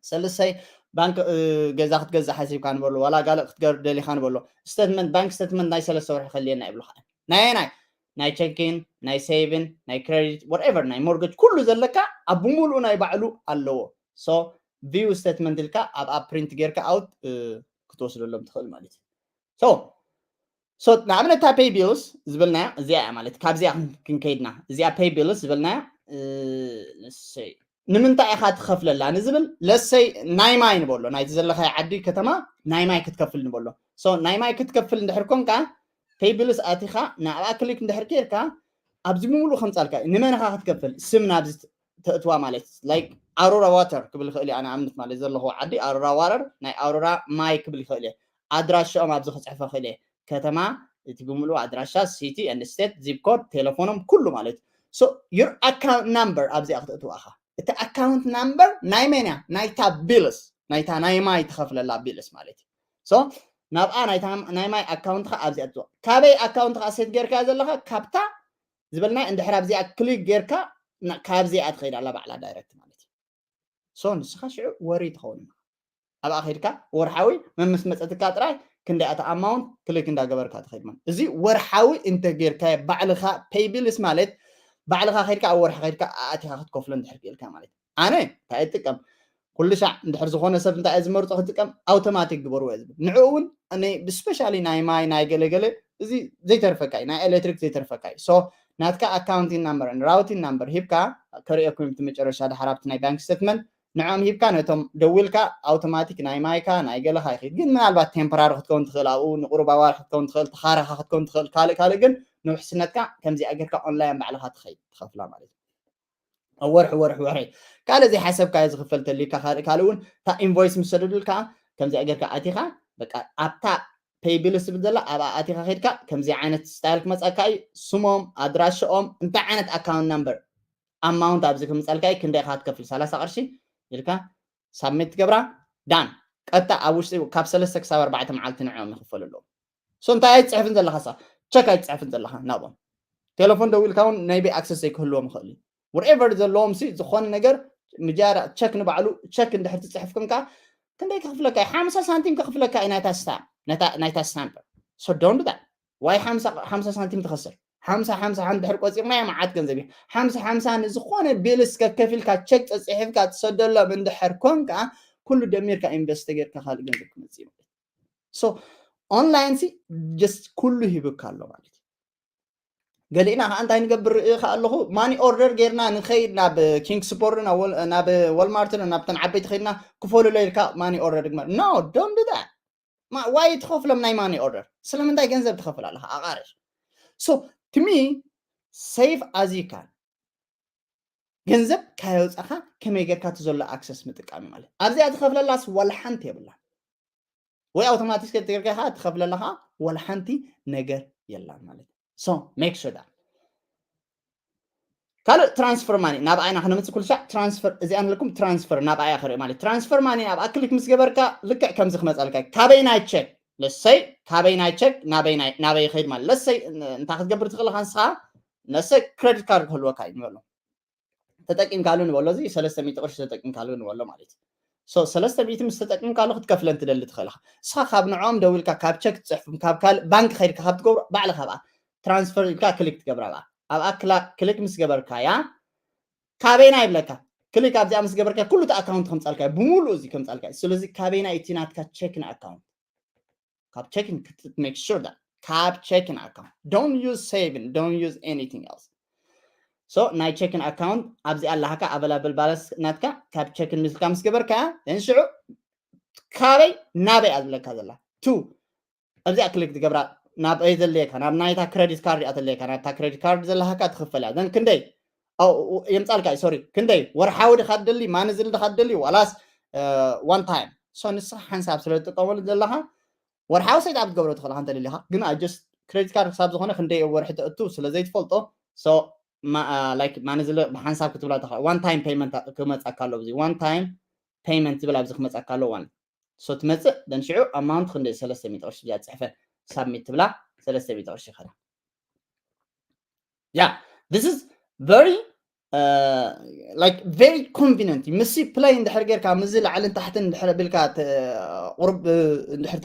ሰለሰይ ባንክ፣ እ፣ ገዛ ክትገዝእ ሓሲብካ ንበሎ ዋላ ጋልእ ክትገር ደሊኻ ንበሎ ስቴትመንት ባንክ ስቴትመንት ናይ ሰለስተ ወርሒ ከልየና ይብሉኻ። ናይ ናይ ናይ ቼኪን ናይ ሴቪን ናይ ክሬዲት whatever ናይ ሞርጌጅ ኩሉ ዘለካ ኣብ ብምሉኡ ናይ ባዕሉ ኣለዎ። So ቪው ስቴትመንት ኢልካ ኣብኣ ፕሪንት ጌርካ ኣውት፣ እ፣ ክትወስደሎም ትኽእል ማለት እዩ። So so ንኣብነት እታ ፔይ ቢልስ ዝበልናያ እዚኣ እያ ማለት ካብዚኣ ክን-፣ ክንከይድና እዚኣ ፔይ ቢልስ ዝበልናያ፣ እ፣ let's say ንምንታይ ኢኻ ትኸፍለላ ንዝብል ለሰይ ናይ ማይ ንበሎ ናይቲ ዘለኻዮ ዓዲ ከተማ ናይ ማይ ክትከፍል ንበሎ። So ናይ ማይ ክትከፍል እንድሕር ኮንካ ፔይ ቢልስ ኣቲኻ ንኣብኣ ክሊክ እንድሕር ጌርካ ኣብዚ ብምሉእ ከምፃልካ እዩ። ንመን ኢኻ ክትከፍል ስም ናብዚ ት-፣ ተእትዋ ማለት ላይክ ኣሮራ ዋተር ክብል ይኽእል እየ ንኣብነት ማለት ዘለኹ ዓዲ ኣሮራ ዋተር ናይ ኣሮራ ማይ ክብል ይኽእል እየ። ኣድራሻኦም ኣብዚ ክፅሕፈ ክእል እየ። ከተማ እቲ ብምሉእ ኣድራሻ ሲቲ ኤንድ ስቴት ዚፕ ኮድ ቴሌፎኖም ኩሉ ማለት እዩ። So your account number ኣብዚኣ ክተእትዋ ኢኻ። እቲ ኣካውንት ናምበር ናይ መን እያ? ናይታ ቢልስ ናይታ ናይ ማይ ትኸፍለላ ቢልስ ማለት እዩ። So ናብኣ ናይታ ናይ ማይ ኣካውንትኻ ኣብዚኣ ትእትዋ። ካበይ ኣካውንትኻ ሴት ጌርካዮ ዘለኻ ካብታ ዝበልናያ እንድሕር ኣብዚኣ ክሊክ ጌርካ ና-፣ ካብዚኣ ትኸይድ ኣላ ባዕላ ዳይረክት ማለት እዩ። So ንስኻ ሽዑ ወሪ ትኸውን ኢኻ። ኣብኣ ከይድካ ወርሓዊ መምስ መፀትካ ጥራይ ክንደይ ኣታ ኣማውንት ክሊክ እንዳገበርካ ትኸይድ ማለት እዚ ወርሓዊ እንተ ጌርካዮ ባዕልኻ ፔይ ቢልስ ማለት ባዕልኻ ከይድካ ኣብ ወርሒ ከይድካ ኣእቲኻ ክትከፍሎ እንድሕር ክኢልካ ማለት እዩ። ኣነ እንታይ እጥቀም? ኩሉ ሻዕ እንድሕር ዝኾነ ሰብ እንታይ እየ ዝመርፆ ክጥቀም? ኣውቶማቲክ ግበርዎ እየ ዝብል። ንዕኡ እውን ብስፔሻሊ ናይ ማይ ናይ ገለገለ እዚ ዘይተርፈካ እዩ፣ ናይ ኤሌክትሪክ ዘይተርፈካ እዩ። ሶ ናትካ ኣካውንቲን ናምበርን ራውቲን ናምበር ሂብካ ከርእየኩም እቲ መጨረሻ ድሓር ኣብቲ ናይ ባንክ ስተትመንት ንዕኦም ሂብካ ነቶም ደዊልካ ኣውቶማቲክ ናይ ማይካ ናይ ገለካ ይኽድ። ግን ምናልባት ቴምፖራሪ ክትከውን ትኽእል፣ ኣብኡ ንቁሩብ ኣዋርሕ ክትከውን ትኽእል፣ ተኻረኻ ክትከውን ትኽእል፣ ካልእ ካልእ ግን ንውሕስነትካ ከምዚኣ ጌርካ ኦንላይን ባዕልኻ ትኸይድ ትኸፍላ ማለት እዩ። ወርሒ ወርሒ ወርሒ ካልእ ዘይሓሰብካዮ ዝኽፈል ተልዩካ ካልእ ካልእ እውን እታ ኢንቮይስ ምስ ሰደዱልካ ከምዚኣ ጌርካ ኣቲኻ በቃ ኣብታ ፔይ ቢልስ ትብል ዘላ ኣብኣ ኣቲኻ ከድካ ከምዚ ዓይነት ስታይል ክመፀካ እዩ። ስሞም፣ ኣድራሽኦም፣ እንታይ ዓይነት ኣካውንት ናምበር ኣማውንት ኣብዚ ክምፀልካ እዩ፣ ክንደይ ኢኻ ትከፍል ሰላሳ ቅርሺ ኢልካ ሳብሚት ትገብራ። ዳን ቀጥታ ኣብ ውሽጢ ካብ ሰለስተ ክሳብ ኣርባዕተ መዓልቲ ንዕኦም ይኽፈሉ ኣለዎም። ሶ እንታይ ኣይትፅሕፍን ዘለካ ሳ ቸክ ኣይትፅሕፍን ዘለካ ናብኦም ቴሌፎን ደው ኢልካ እውን ናይ ቤ ኣክሰስ ዘይክህልዎም ይኽእል እዩ። ወርኤቨር ዘለዎም ሲ ዝኾነ ነገር ምጃራ ቸክ ንባዕሉ ቸክ እንድሕር ትፅሕፍ ክንካ ክንደይ ከኽፍለካ እዩ? ሓምሳ ሳንቲም ከኽፍለካ እዩ ናይታ ስታምፕ ናይታ ስታምፕ። ሶ ዶንት ዳት ዋይ ሓምሳ ሳንቲም ትኸስር ሓምሳ ሓምሳ እንድሕር ቆፂርናዮ መዓት ገንዘብ እዩ። ሓምሳ ሓምሳ ንዝኾነ ቢልስ ከከፊልካ ቸክ ፀፅሒፍካ ትሰደሎም እንድሕር ኮንካ ኩሉ ደሚርካ ኢንቨስት ጌርካ ካልእ ገንዘብ ክመፅእ እዩ ማለት እዩ። ሶ ኦንላይን ሲ ጀስት ኩሉ ሂብካ ኣሎ ማለት እዩ። ገሊእና ከዓ እንታይ ንገብር ርኢ ከዓ ኣለኹ ማኒ ኦርደር ጌርና ንኸይድ ናብ ኪንግ ስፖር ናብ ወልማርት ናብተን ዓበይቲ ከይድና ክፈሉሎ ኢልካ ማኒ ኦርደር ግመር ኖ ዶንት ዱ ዳት ዋይ ትኸፍሎም ናይ ማኒ ኦርደር ስለምንታይ ገንዘብ ትኸፍል ኣለካ ኣቃርሽ ሶ ትሚ ሴፍ ኣዚካን ገንዘብ ካየውፃኻ ከመይ ጌርካ እቲ ዘሎ ኣክሰስ ምጥቃም እዩ ማለት ኣብዚኣ ትኸፍለላስ ዋላ ሓንቲ የብላ ወይ ኣውቶማቲክ ጌርካ ትኸፍለላ ከዓ ዋላ ሓንቲ ነገር የላን ማለት ሶ ሜክ ሹር ካልእ ትራንስፈር ማኒ ናብ ኣይና ክነምፅእ ኩሉ ሻዕ ትራንስፈር እዚኣ ንልኩም ትራንስፈር ናብ ኣያ ክርኢ ማለት ትራንስፈር ማኒ ናብ ኣክሊክ ምስ ገበርካ ልክዕ ከምዚ ክመፀልካ ካበይ ናይ ቸክ ለሰይ ካበይ ናይ ቸክ ናበይ ይኸይድ ማለት ለሰይ እንታይ ክትገብር ትኽእል ንስኻ ነሰ ክረዲት ካርድ ክህልወካ እዩ ንበሎ ተጠቂምካሉ ንበሎ እዚ ሰለስተ ሚእቲ ቅርሺ ተጠቂምካሉ ንበሎ ማለት እዩ ሰለስተ ሚእቲ ምስ ተጠቂምካሉ ክትከፍለን ትደሊ ትኽእል ንስኻ ካብ ንዕኦም ደው ኢልካ ካብ ቸክ ትፅሕፍም ካብ ካልእ ባንክ ከይድካ ካብ ትገብሮ ባዕልኻ ብኣ ትራንስፈር ኢልካ ክሊክ ትገብራ ብኣ ኣብኣ ክሊክ ምስ ገበርካያ ካበይና ይብለካ ክሊክ ኣብዚኣ ምስ ገበርካ ኩሉ እቲ ኣካውንት ከምፃልካ ብምሉእ እዚ ከምፃልካ ስለዚ ካበይና እቲ ናትካ ቸኪን ኣካውንት ካብ ቸኪን make sure that ካብ ቸኪን ኣካውንት don't use saving don't use anything else so ናይ ቸኪን ኣካውንት ኣብዚ ኣለሃካ ኣበላብል ባለንስ ናትካ ካብ ቸኪን ምስልካ ምስ ገበርካ ሽዑ ካበይ ናበይ ኣዝለካ ዘላ ቱ ኣብዚኣ ክሊክ ትገብራ ናበይ ዘድልየካ ናብ ናይታ ክረዲት ካርድ እያ ተድልየካ ናብታ ክረዲት ካርድ ዘለሃካ ትኽፈል እያ ዘን ክንደይ የምፃልካ እዩ ሶሪ ክንደይ ወርሓዊ ድኻ ትደሊ ማንዝል ድኻ ትደሊ ዋላስ ዋን ታይም ሶ ንስኻ ሓንሳብ ስለ ትጥቀመሉ ዘለኻ ወርሓዊ ሰይት ኣብ ትገብሮ ትኽእል እንተ ደሊኻ ግን just ክረዲት ካርድ ክሳብ ዝኾነ ክንደይ ወርሒ ተእቱ ስለ ዘይትፈልጦ ሶ ማንዝል ብሓንሳብ ክትብላ ትኽእል ዋን ታይም ፔይመንት ክመፀካ ኣሎ እዚ ዋን ታይም ፔይመንት ዝብል ኣብዚ ክመፀካ ኣሎ ዋን ሶ ትመፅእ ደን ሽዑ ኣማውንት ክንደይ ሰለስተ ሚእቲ ቅርሺ እዚኣ ፅሕፈ ሳብሚት ትብላ ሰለስተ ሚእቲ ቅርሺ ይኸዳ yeah this is very like very convenient ምስ ፕላይ እንድሕር ጌርካ ምስዚ ላዕልን ታሕትን እንድሕር ቢልካ ቁርብ እንድሕር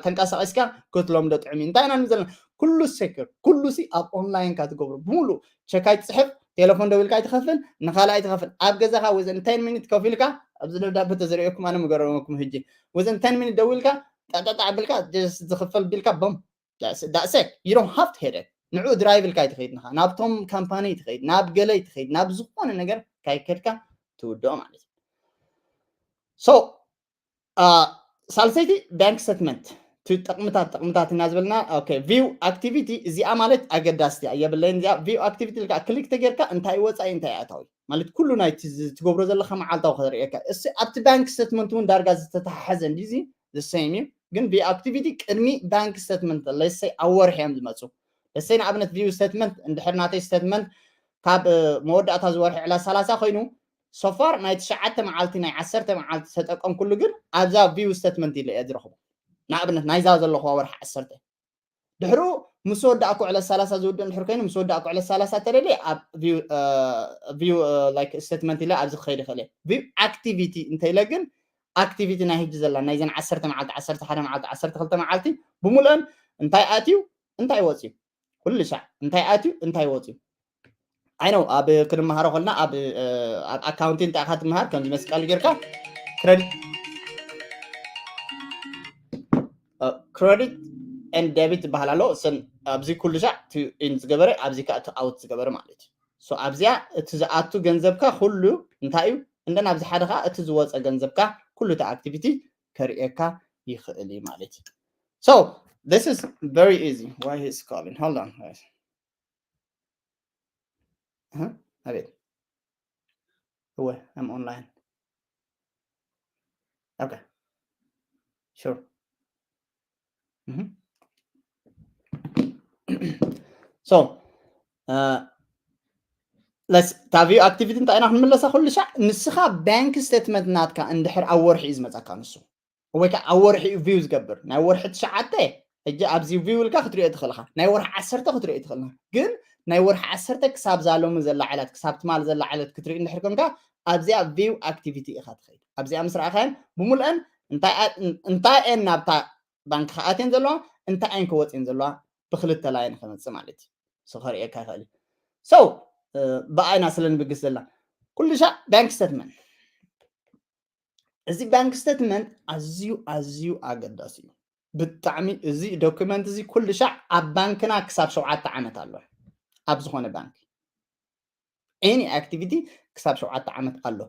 ተንቀሳቂስካ ክትለምዶ ጥዕሚ እንታይ ኢና ዘለና ኩሉ ሴክር ኩሉ ሲ ኣብ ኦንላይን ካ ትገብሮ ብምሉ ቸክ ኣይትፅሕፍ ቴሌፎን ደዊልካ ኣይትኸፍል ንኻልእ ኣይትኸፍል ኣብ ገዛኻ within ten minute ከፊልካ ኣብዚ ደብዳቤ ተዘሪኦኩም ኣነ ምገረመኩም ህጂ within ten minute ደዊልካ ጣጣጣ ኣቢልካ ዝኽፈል ቢልካ ቦም that's it you don't have to headache ንዑ ድራይቭ ኢልካ ኣይትኸይድ ንኻ ናብቶም ካምፓኒ ትኸይድ ናብ ገለ ትኸይድ ናብ ዝኾነ ነገር ካይከድካ ትውድኦ ማለት እዩ so ሳልሰይቲ ባንክ ስተትመንት ጥቕምታት ጥቕምታት እና ዝበልና ቪው ኣክቲቪቲ እዚኣ ማለት ኣገዳስቲ እያ የብለይን እዚኣ ቪው ኣክቲቪቲ ኢልካ ክሊክ ተጌርካ እንታይ ወፃኢ እንታይ ኣታዊ ማለት ኩሉ ናይ ትገብሮ ዘለካ መዓልታዊ ከርእየካ እስ ኣብቲ ባንክ ስተትመንት እውን ዳርጋ ዝተተሓሓዘ እንዲዚ ዘሰይም እዩ ግን ቪው ኣክቲቪቲ ቅድሚ ባንክ ስተትመንት ለሰይ ኣብ ወርሒ እዮም ዝመፁ ለሰይ ንኣብነት ቪው ስተትመንት እንድሕር ናተይ ስተትመንት ካብ መወዳእታ ዝወርሒ ዕላ ሰላሳ ኮይኑ ሶፋር ናይ ትሽዓተ መዓልቲ ናይ ዓሰርተ መዓልቲ ዝተጠቀምኩሉ ግን ኣብዛ ቪው ስተትመንት ኢለ እየ ዝረኽቦ ንኣብነት ናይዛ ዘለኹዋ ወርሒ ዓሰርተ ድሕሩ ምስ ወዳእኩ ዕለት ሰላሳ ዝውድእ እንድሕር ኮይኑ ምስ ወዳእኩ ዕለት ሰላሳ ተደልየ ኣብ ቪው ላይክ ስተትመንት ኢለ ኣብዚ ክኸይድ ይኽእል እየ ቪው ኣክቲቪቲ እንተኢለ ግን ኣክቲቪቲ ናይ ህጂ ዘላ ናይዘን ዓሰርተ መዓልቲ ዓሰርተ ሓደ መዓልቲ ዓሰርተ ክልተ መዓልቲ ብምልአን እንታይ ኣትዩ እንታይ ወፅዩ ኩሉ ሻዕ እንታይ ኣትዩ እንታይ ወፅዩ I know ኣብ ክንመሃሮ ከልና ኣብ ኣብ ኣካውንቲንግ እንታይ ኢኻ ትመሃር ከምዚ መስቀል ጌርካ credit credit and debit ዝበሃል ኣሎ። እሰን ኣብዚ ኩሉ ሻዕ እቲ in ዝገበረ ኣብዚ ከዓ እቲ out ዝገበረ ማለት እዩ። So ኣብዚኣ እቲ ዝኣቱ ገንዘብካ ኩሉ እንታይ እዩ እንደን ኣብዚ ሓደ ከዓ እቲ ዝወፀ ገንዘብካ ኩሉ እቲ activity ከርእየካ ይኽእል እዩ ማለት እዩ። So this is very easy. Why he's calling? Hold on, guys. Huh? A ver. Away. I'm online. Okay. Sure. Mm-hmm. So, uh, let's ታቪ activity እንታይ ኢና ክንምለሳ ኩሉ ሻዕ ንስኻ ባንክ ስቴትመንት ናትካ እንድሕር ኣብ ወርሒ እዩ ዝመፀካ ንሱ ወይ ከዓ ኣብ ወርሒ እዩ ቪው ዝገብር ናይ ወርሒ ትሽዓተ ሕጂ ኣብዚ ቪው ኢልካ ክትሪኦ ትኽእልካ ናይ ወርሒ ዓሰርተ ክትሪኦ ትኽእልካ ግን ናይ ወርሒ ዓሰርተ ክሳብ ዛሎሚ ዘላ ዕለት ክሳብ ትማል ዘላ ዕለት ክትርኢ እንድሕር ኮንካ ኣብዚኣ ቪው ኣክቲቪቲ ኢኻ ትኸይድ ኣብዚኣ ምስ ረኣኻየን ብምሉአን እንታይ እየን ናብታ ባንክ ከኣትየን ዘለዋ እንታይ እየን ክወፅየን ዘለዋ ብክልተ ላይን ከመፅእ ማለት እዩ ሶ ከርእየካ ይኽእል እዩ ሶ ብኣይና ስለ ንብግስ ዘላ ኩሉ ሻዕ ባንክ ስተትመንት እዚ ባንክ ስተትመንት ኣዝዩ ኣዝዩ ኣገዳሲ እዩ ብጣዕሚ እዚ ዶክመንት እዚ ኩሉ ሻዕ ኣብ ባንክና ክሳብ ሸውዓተ ዓመት ኣሎ ኣብ ዝኾነ ባንክ any activity ክሳብ ሸውዓተ ዓመት ኣሎ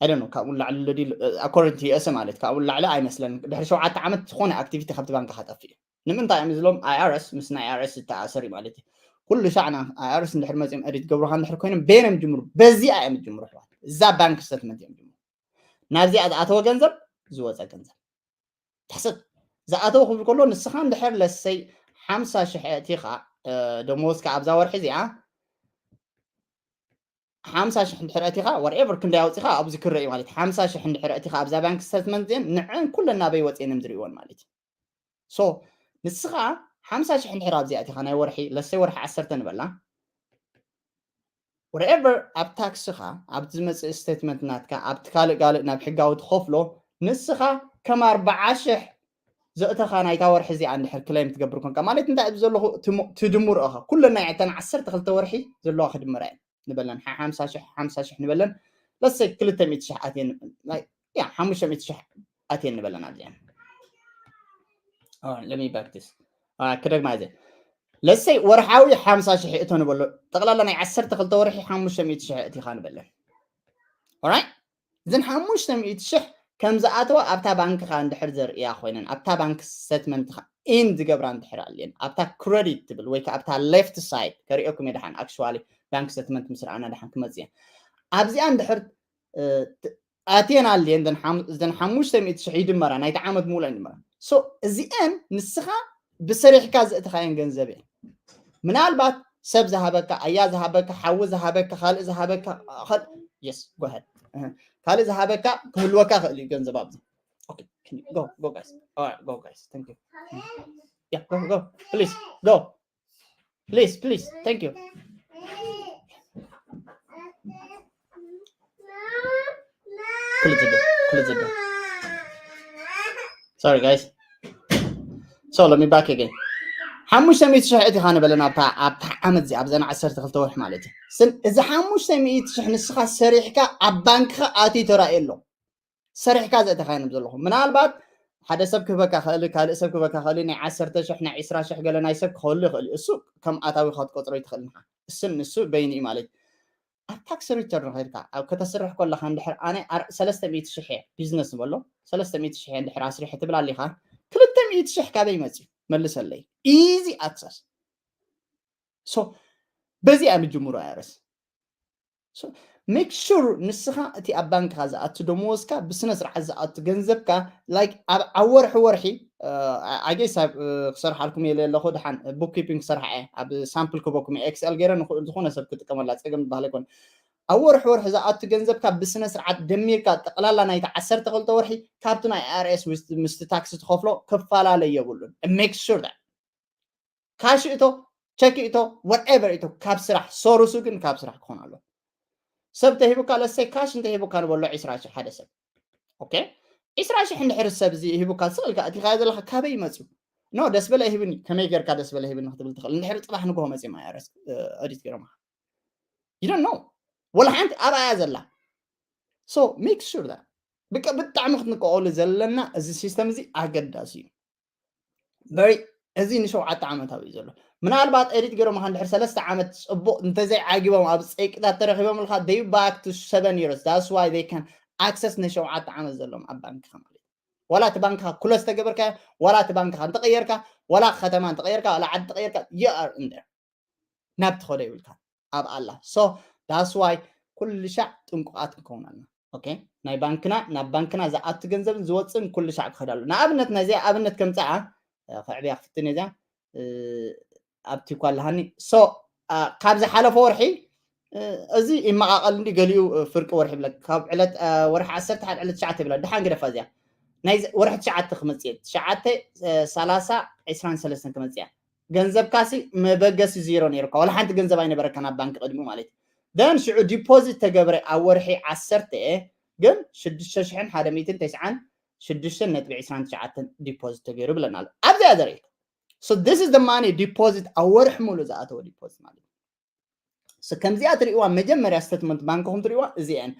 I don't know ካብኡ ላዕሊ ኣሎ ድዩ according to USA ማለት ካብኡ ላዕሊ ኣይመስለን ድሕሪ ሸውዓተ ዓመት ዝኾነ activity ካብቲ ባንክ ከጠፍእ እዩ ንምንታይ እዮም ዝሎም IRS ምስ ናይ IRS ዝተኣሰር እዩ ማለት እዩ ኩሉ ሻዕ ና IRS እንድሕር መፅኦም edit ገብሩካ እንድሕር ኮይኖም በየኖም ጅምሩ በዚኣ እዮም ዝጅምሩ ኣሕዋት እዛ ባንክ ስተትመንት እዮም ጅምሩ ናብዚኣ ዝኣተወ ገንዘብ ዝወፀ ገንዘብ ትሕስብ ዝኣተወ ክብል ከሎ ንስኻ እንድሕር ለሰይ ሓምሳ ሽሕ እቲኻ ደሞዝካ ኣብዛ ወርሒ እዚኣ ሓምሳ ሽሕ እንድሕር እቲኻ whatever ክንደይ ኣውፂኻ ኣብዚ ክረእ ማለት ሓምሳ ሽሕ እንድሕር እቲኻ ኣብዛ ባንክ ስተትመንት እዚአን ንዐን ኩለን ናበይ ወፅየን እዮም ዝርእይወን ማለት እዩ so ንስኻ ሓምሳ ሽሕ እንድሕር ኣብዚኣ እቲኻ ናይ ወርሒ ለሰይ ወርሒ ዓሰርተ ንበላ whatever ኣብ ታክስኻ ኣብቲ ዝመፅእ ስቴትመንት ናትካ ኣብቲ ካልእ ጋልእ ናብ ሕጋዊ ትኸፍሎ ንስኻ ከም ኣርባዓ ሽሕ ዘእተኻ ናይታ ወርሒ እዚኣ እንድሕር ክለይም ትገብር ኮንካ ማለት እንታይ ኣብዚ ዘለኹ ትድምሮ ኢኻ ኩለን ናይ ዕተን ዓሰርተ ክልተ ወርሒ ዘለዋ ክድምራ እየን ንበለን ሓምሳ ሽሕ ሓምሳ ሽሕ ንበለን ለሰይ ክልተ ሚእቲ ሽሕ ኣትየን ያ ሓሙሽተ ሚእቲ ሽሕ ኣትየን ንበለን ኣብዚኣን let me back this ክደግማ እየ ለሰይ ወርሓዊ ሓምሳ ሽሕ እቶ ንበሎ ጠቕላላ ናይ ዓሰርተ ክልተ ወርሒ ሓሙሽተ ሚእቲ ሽሕ እቲኻ ንበለን right እዘን ሓሙሽተ ሚእቲ ሽሕ ከም ዝኣተዋ ኣብታ ባንክኻ እንድሕር ዘርእያ ኮይነን ኣብታ ባንክ ስተትመንትኻ in ዝገብራ እንድሕር ኣልየን ኣብታ credit ትብል ወይ ከዓ ኣብታ left side ከርእየኩም እየ ደሓን actually ባንክ ስተትመንት ምስ ረኣና ደሓን ክመፅእ እየን ኣብዚኣ እንድሕር ኣትየን ኣልየን እዘን ሓሙሽተ ሚእቲ ሽሕ ይድመራ ናይቲ ዓመት ምሉእ ይድመራ so እዚአን ንስኻ ብሰሪሕካ ዘእተኻየን ገንዘብ እየን ምናልባት ሰብ ዝሃበካ ኣያ ዝሃበካ ሓዊ ዝሃበካ ካልእ ዝሃበካ yes go ahead ካልእ ዝሃበካ ክህልወካ ክእል እዩ ገንዘብ ኣብዚ go go guys all right go guys thank you yeah go go please go please please thank you ክልተ ክልተ sorry guys so let me back again ሓሙሽተ ሚእቲ ሽሕ እቲኻ ንበለና ኣብታ ኣብታ ዓመት እዚኣ ኣብዘን ዓሰርተ ክልተ ወርሒ ማለት እዩ ስን እዚ ሓሙሽተ ሚእቲ ሽሕ ንስኻ ሰሪሕካ ኣብ ባንክኻ ኣትዩ ተራእዩ ኣሎ ሰሪሕካ ዘእተኻዮም ዘለኹ ምናልባት ሓደ ሰብ ክህበካ ክእል ካልእ ሰብ ክህበካ ክእል ናይ ዓሰርተ ሽሕ ናይ ዕስራ ሽሕ ገለ ናይ ሰብ ክኸሉ ይኽእል እዩ እሱ ከም ኣታዊ ክትቆፅሮ ይትኽእል ንኻ እስን ንሱ በይኑ እዩ ማለት ኣብ ታክስ ሪተርን ከይድካ ኣብ ከተስርሕ ከለካ እንድሕር ኣነ ሰለስተ ሚእቲ ሽሕ እየ ቢዝነስ ንበሎ ሰለስተ ሚእቲ ሽሕ እየ እንድሕር ኣስሪሐ ትብል ኣሊካ ክልተ ሚእቲ ሽሕ ካበይ መፅዩ መልሰለይ easy access so በዚ እያ ምጅምሮ ኣይረስ make sure ንስኻ እቲ ኣብ ባንክኻ ዝኣቱ ደመወዝካ ብስነ ስርዓት ዝኣቱ ገንዘብካ like ኣብ ወርሒ ወርሒ ኣጌስ ክሰርሓልኩም የለ ኣለኹ ድሓን bookkeeping ክሰርሓ እየ ኣብ ሳምፕል ክበኩም ኤክስኤል ገይረ ዝኾነ ሰብ ክጥቀመላ ፀገም ዝበሃል ኣይኮነ ኣብ ወርሒ ወርሒ ዝኣቱ ገንዘብካ ብስነ ስርዓት ደሚርካ ጠቕላላ ናይቲ ዓሰርተ ክልተ ወርሒ ካብቲ ናይ ኣርኤስ ምስቲ ታክሲ ትኸፍሎ ክፈላለ የብሉን make sure ካሽ እቶ ቸክ እቶ whatever እቶ ካብ ስራሕ ሶርሱ ግን ካብ ስራሕ ክኾን ኣሎ ሰብ ተሂቡካ ለሰይ ካሽ እንተሂቡካ ንበሎ ዕስራ ሽሕ ሓደ ሰብ okay ዕስራ ሽሕ እንድሕር ሰብ እዚ ሂቡካ ስቕልካ እቲኻ ዘለካ ካበይ ይመፅዩ ኖ ደስ በለ ይህብኒ ከመይ ጌርካ ደስ በለ ይህብኒ ክትብል ትኽእል እንድሕር ፅባሕ ንግሆ መፂኦም ኣይኣረስ ኦዲት ገይሮም You don't know. ወላ ሓንቲ ኣብኣ እያ ዘላ። So make sure that ብቃ ብጣዕሚ ክትንቀቀሉ ዘለና እዚ system እዚ ኣገዳሲ እዩ። በሪ እዚ ንሸውዓተ ዓመታዊ እዩ ዘሎ። ምናልባት ኤዲት ገይሮም እንድሕር ሰለስተ ዓመት ፅቡቅ እንተዘይዓጊቦም ኣብ ፀይቅታት ተረኪቦም ልካ they back to seven years, that's why they can access ንሸውዓተ ዓመት ዘለዎም ኣብ ባንክካ ማለት እዩ። ዋላ እቲ ባንክካ ክሎዝ ተገበርካ፣ ዋላ እቲ ባንክካ እንተቀየርካ፣ ዋላ ከተማ እንተቀየርካ፣ ዋላ ዓዲ እንተቀየርካ you are in there። ናብ ትኸዶ ይብልካ ኣብ ኣላ። So that's why ኩሉ ሻዕ ጥንቁቃት ክንከውን ኣለና። Okay፣ ናይ ባንክና ናብ ባንክና ዝኣቱ ገንዘብን ዝወፅእን ኩሉ ሻዕ ክኸድ ኣሎ። ንኣብነት ናይዚኣ ኣብነት ከምፅኣ ክዕብያ ክፍትን እዚኣ ኣብቲ እኳ ኣለሃኒ። So ካብ ዝሓለፈ ወርሒ እዚ ይመቃቀል እንዲ ገሊኡ ፍርቂ ወርሒ ይብለካ፣ ካብ ዕለት ወርሒ ዓሰርተ ሓደ ዕለት ትሽዓተ ይብላ። ድሓን ግደፋ እዚኣ ናይ ወርሒ ትሽዓተ ክመፅእ እየ፣ ትሽዓተ፣ ሰላሳ፣ ዕስራን ሰለስተን ክመፅእ እያ። ገንዘብካሲ መበገሲ ዜሮ ነይሩካ፣ ዋላ ሓንቲ ገንዘብ ኣይነበረካ ናብ ባንክ ቅድሚኡ ማለት እዩ። ደን ሽዑ ዲፖዚት ተገብረ ኣብ ወርሒ ዓሰርተ ግን ሽዱሽተ ሽሕን ሓደ ሚእትን ተስዓን ሽዱሽተን ነጥቢ ዕስራን ትሽዓተን ዲፖዚት ተገይሩ ብለና ኣሎ። ኣብዚኣ ዘርእየካ። So this is the money deposit ኣብ ወርሒ ሙሉእ ዝኣተወ ዲፖዚት ማለት እዩ። So ከምዚኣ ትርእይዋ መጀመርያ ስቴትመንት ባንክኹም ትርእይዋ እዚአን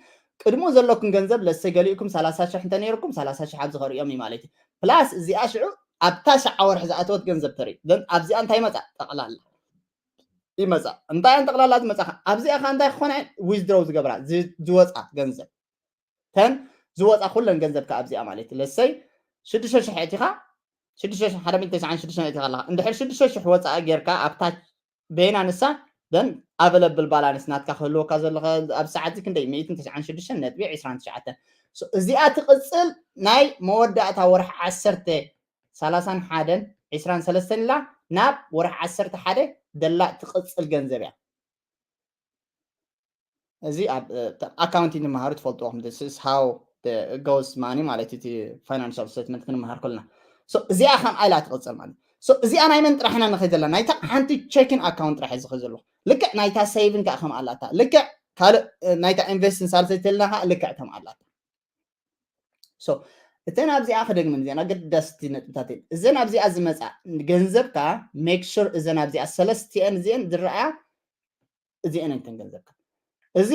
ቅድሙ ዘለኩም ገንዘብ ለሰ ገሊእኩም ሰላሳ ሽሕ እንተ ነይርኩም ሰላሳ ሽሕ ኣብዚ ከርእዮም እዩ ማለት እዩ። ፕላስ እዚኣ ሽዑ ኣብታ ሸዓ ወርሒ ዝኣተወት ገንዘብ ተርኢ ኣብዚኣ እንታይ ይመፃ ጠቕላላ ይመፃ እንታይ እያን ጠቕላላ ትመፃ ኣብዚኣ ከ እንታይ ክኾነ ዊዝድሮው ዝገብራ ዝወፃ ገንዘብ ተን ዝወፃ ኩለን ገንዘብ ከ ኣብዚኣ ማለት እዩ። ለሰይ ሽዱሽተ ሽሕ እቲኻ ሽዱሽተ ሽሕ ሓደ ሚእትን ተስዓን ሽዱሽተን እቲኻ ኣለኻ እንድሕር ሽዱሽተ ሽሕ ወፃኢ ጌርካ ኣብታ በይና ንሳ ደን ኣቨለብል ባላንስ ናትካ ክህልወካ ዘለካ ኣብ ሰዓት እዚ ክንደይ ሚእትን ተስዓን ሽዱሽተን ነጥቢ ዕስራን ትሽዓተን እዚኣ ትቕፅል ናይ መወዳእታ ወርሒ ዓሰርተ ሰላሳን ሓደን ዕስራን ሰለስተን ኢላ ናብ ወርሒ ዓሰርተ ሓደ ደላ ትቕፅል ገንዘብ እያ። እዚ ኣብ ኣካውንቲንግ ንመሃሩ ትፈልጥዎ ከም this is how goes money ማለት እቲ ፋይናንሻል ስቴትመንት ክንመሃር ከለና እዚኣ ከም ኣይላ ትቕፅል ማለት እዚኣ ናይ መን ጥራሕና ንኸይ ዘለና ናይታ ሓንቲ ቼኪን ኣካውንት ጥራሕ ዝኸ ዘለኹ ልክዕ ናይታ ሴቪን ከዓ ከም ኣላታ ልክዕ ካልእ ናይታ ኢንቨስትን ሳልሰይ ተልና ከዓ ልክዕ ከም ኣላታ እተን ኣብዚኣ ክደግምን እዚኣን ኣገዳስቲ ነጥብታት እየን እዘን ኣብዚኣ ዝመፃ ገንዘብካ ሜክ ሹር እዘን ኣብዚኣ ሰለስቲአን እዚአን ዝረኣያ እዚአን እንተን ገንዘብካ እዚ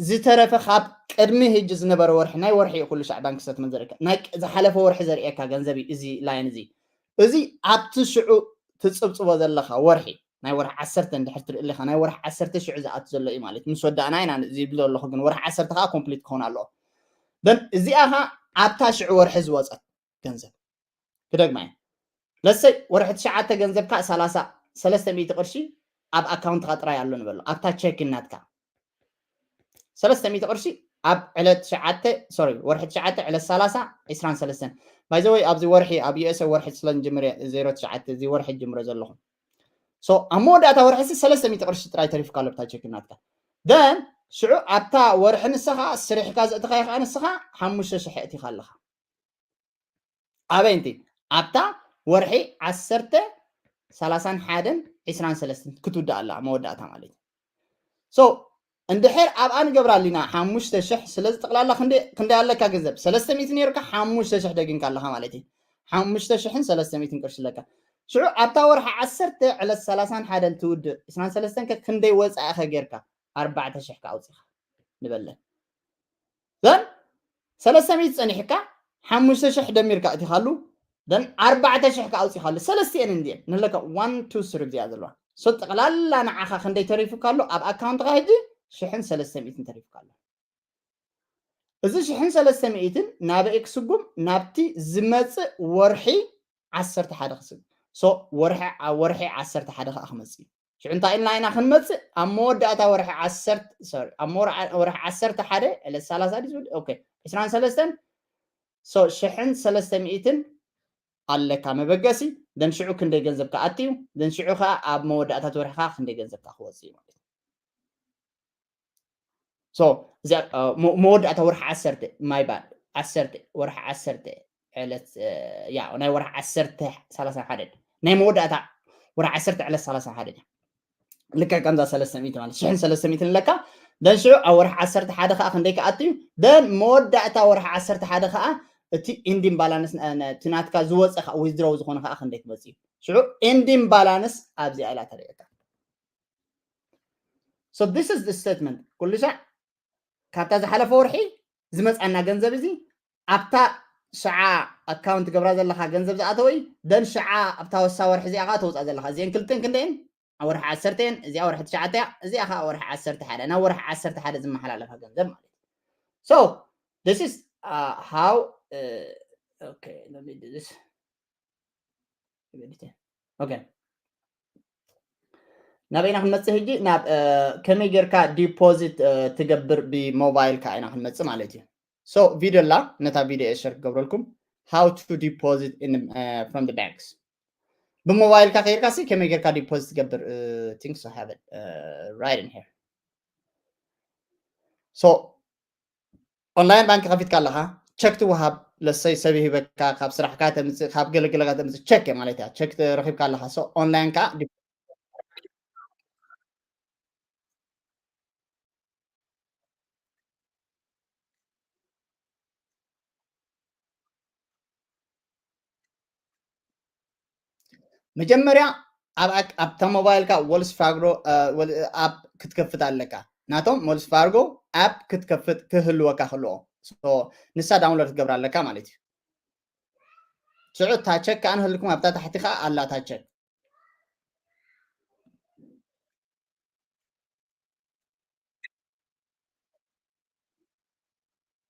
ዝተረፈ ካብ ቅድሚ ህጂ ዝነበረ ወርሒ ናይ ወርሒ እዩ ኩሉ ሻዕ ባንክ ስተትመንት ዘርእካ ናይ ዝሓለፈ ወርሒ ዘርእየካ ገንዘብ እዩ እዚ ላይን እዚ እዚ ኣብቲ ሽዑ ትፅብፅቦ ዘለካ ወርሒ ናይ ወርሒ ዓሰርተ እንድሕር ትርኢ ኣለካ ናይ ወርሒ ዓሰርተ ሽዑ ዝኣቱ ዘሎ እዩ ማለት ምስ ወዳእና ኢና ዝብል ዘለኹ ግን ወርሒ ዓሰርተ ከዓ ኮምፕሊት ክኸውን ኣለዎ ደን እዚኣ ከዓ ኣብታ ሽዑ ወርሒ ዝወፀት ገንዘብ ክደግማ እየ ለሰይ ወርሒ ትሽዓተ ገንዘብካ ሰላሳ ሰለስተ ሚእቲ ቅርሺ ኣብ ኣካውንትካ ጥራይ ኣሎ ንበሎ ኣብታ ቼክ ናትካ ሰለስተ ሚእቲ ቅርሺ ኣብ ዕለት ትሽዓተ ሶሪ ወርሒ ትሽዓተ ዕለት ሰላሳ ዕስራን ሰለስተን ባይዘወይ ኣብዚ ወርሒ ኣብ ዩኤስኤ ወርሒ ስለ ንጅምር ዜሮ ትሽዓተ እዚ ወርሒ ጅምሮ ዘለኹ so ኣብ መወዳእታ ወርሒ ሲ ሰለስተ ሚእቲ ቅርሺ ጥራይ ተሪፍካ ኣሎ ብታ ቼክ ናትካ ደን ሽዑ ኣብታ ወርሒ ንስኻ ስሪሕካ ዘእትኻዮ ከዓ ንስኻ ሓሙሽተ ሽሕ እቲኻ ኣለኻ ኣበይ እንቲ ኣብታ ወርሒ ዓሰርተ ሰላሳን ሓደን ዕስራን ሰለስተን ክትውዳእ ኣላ መወዳእታ ማለት እዩ so እንድሕር ኣብኣ ንገብራ ኣሊና ሓሙሽተ ሽሕ ስለዚ ጠቕላላ ክንደይ ኣለካ ገንዘብ ሰለስተ ሚእቲ ነይሩካ ሓሙሽተ ሽሕ ደጊምካ ኣለካ ማለት እዩ ሓሙሽተ ሽሕን ሰለስተ ሚእትን ቅርሺ ኣለካ ሽዑ ኣብታ ወርሒ ዓሰርተ ዕለት ሰላሳን ሓደን ትውድእ ዕስራን ሰለስተን ከ ክንደይ ወፃኢ ከ ጌርካ ኣርባዕተ ሽሕ ከ ኣውፂኻ ንበለን ዘን ሰለስተ ሚእቲ ፀኒሕካ ሓሙሽተ ሽሕ ደሚርካ እቲኻሉ ደን ኣርባዕተ ሽሕ ከ ኣውፂኻሉ ሰለስቲኤን እንዲየን ንለካ ዋን ቱ ስሪ እዚኣ ዘለዋ so ጠቕላላ ንዓኻ ክንደይ ተሪፉካ ኣሎ ኣብ ኣካውንትካ ሕጂ ሽሕን ሰለስተ ሚእትን ተሪፉካ ኣሎ እዚ ሽሕን ሰለስተ ሚእትን ናበይ ክስጉም ናብቲ ዝመፅእ ወርሒ ዓሰርተ ሓደ ክስጉም so ወርሒ ወርሒ ዓሰርተ ሓደ ከዓ ክመፅእ እዩ ሽዑ እንታይ ኢልና ኢና ክንመፅእ ኣብ መወዳእታ ወርሒ ዓሰርተ ሶሪ ኣብ መወርዓ- ወርሒ ዓሰርተ ሓደ ዕለት ሰላሳ ድዩ ዝብል ኦኬ ዕስራን ሰለስተን so ሽሕን ሰለስተ ሚእትን ኣለካ መበገሲ ደን ሽዑ ክንደይ ገንዘብ ክኣትዩ ደን ሽዑ ከዓ ኣብ መወዳእታት ወርሒ ከዓ ክንደይ ገንዘብ ከዓ ክወፅእ እዩ ማለት እዩ so እዚኣ እ፣ መ- መወዳእታ ወርሒ ዓሰርተ my bad ዓሰርተ ወርሒ ዓሰርተ ዕለት እ፣ ያ ናይ ወርሒ ዓሰርተ ሰላሳ ሓደ ናይ መወዳእታ ወርሒ ዓሰርተ ዕለት ሰላሳ ሓደ እያ ልክዕ ከምዛ ሰለስተ ሚእቲ ማለት ሽሕን ሰለስተ ሚእትን ኣለካ ደን ሽዑ ኣብ ወርሒ ዓሰርተ ሓደ ከዓ ክንደይ ክኣቱ እዩ ደን መወዳእታ ወርሒ ዓሰርተ ሓደ ከዓ እቲ ኢንዲን ባላንስ እቲ ናትካ ዝወፀ ከዓ ዊዝድሮው ዝኾነ ከዓ ክንደይ ክመፅእ እዩ ሽዑ ኢንዲን ባላንስ ኣብዚኣ ኢላ ተርእየካ So this is the statement. ኩሉ ሳዕ ካብታ ዝሓለፈ ወርሒ ዝመፃና ገንዘብ እዚ ኣብታ ሽዓ ኣካውንት ገብራ ዘለካ ገንዘብ ዝኣተወ እዩ። ደን ሽዓ ኣብታ ወሳ ወርሒ እዚኣ ከዓ ተውፃእ ዘለካ እዚአን ክልተን ክንደየን? ኣብ ወርሒ ዓሰርተ እየን፣ እዚኣ ወርሒ ትሽዓተ እያ፣ እዚኣ ከዓ ወርሒ ዓሰርተ ሓደ፣ ናብ ወርሒ ዓሰርተ ሓደ ዝመሓላለፋ ገንዘብ ማለት እዩ። So this is uh, how uh, okay, let me do this. Okay, ናበይና ክንመፅእ ሕጂ? ናብ ከመይ ጌርካ ዲፖዚት ትገብር ብሞባይልካ ኢና ክንመፅእ ማለት እዩ። So ቪድዮ ኣላ፣ ነታ ቪድዮ ሸር ክገብረልኩም። How to deposit in from the banks። ብሞባይልካ ከይርካ ሲ ከመይ ጌርካ ዲፖዚት ትገብር? Things have it right in here። So ኦንላይን ባንክ ከፊትካ ኣለካ፣ ቸክ ትወሃብ። ለሰይ ሰብ ይህበካ፣ ካብ ስራሕካ ተምፅእ፣ ካብ ገለገለካ ተምፅእ፣ ቸክ ማለት እያ። ቸክ ረኪብካ ኣለካ። So ኦንላይን ከዓ መጀመርያ ኣብ ኣብታ ሞባይልካ ወልስ ፋርጎ ኣፕ ክትከፍት ኣለካ። ናቶም ወልስ ፋርጎ ኣፕ ክትከፍት ክህልወካ ክልኦ። ንሳ ዳውንሎድ ክትገብር ኣለካ ማለት እዩ። ሽዑ ታቸክ ከኣ ንህልኩም ኣብታ ታሕቲ ከኣ ኣላ ታቸክ።